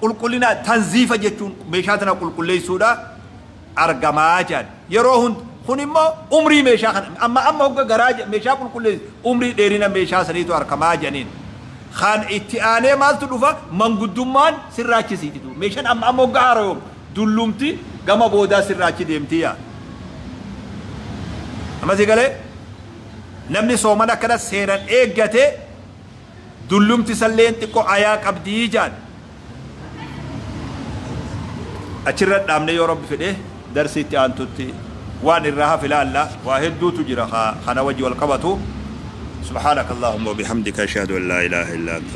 qulqullina, tanziifa jechuun meeshaa tana qulqulleessuudha, argamaa jedhan yeroo hunda. Kun immoo umrii meeshaa kana amma amma hogga garaa meeshaa qulqulleessu umrii dheerina meeshaa saniitu argamaa jedhaniin. Kan itti aanee maaltu dhufa? Manguddummaan sirraachisiiti. Meeshaan amma amma hogga haarayoom dullumti gama boodaa sirraachi deemti yaa. Amma si galee namni soomana akkana seeran eeggate dullumti salleen xiqqoo ayaa qabdii jaan. Achirra dhaabne, yoo Rabbi fedhe darsiitti aantutti waan irraa hafe ilaalla. Waa hedduutu jira kana wajji wal qabatu. سبحانك اللهم وبحمدك، أشهد أن لا إله إلا أنت.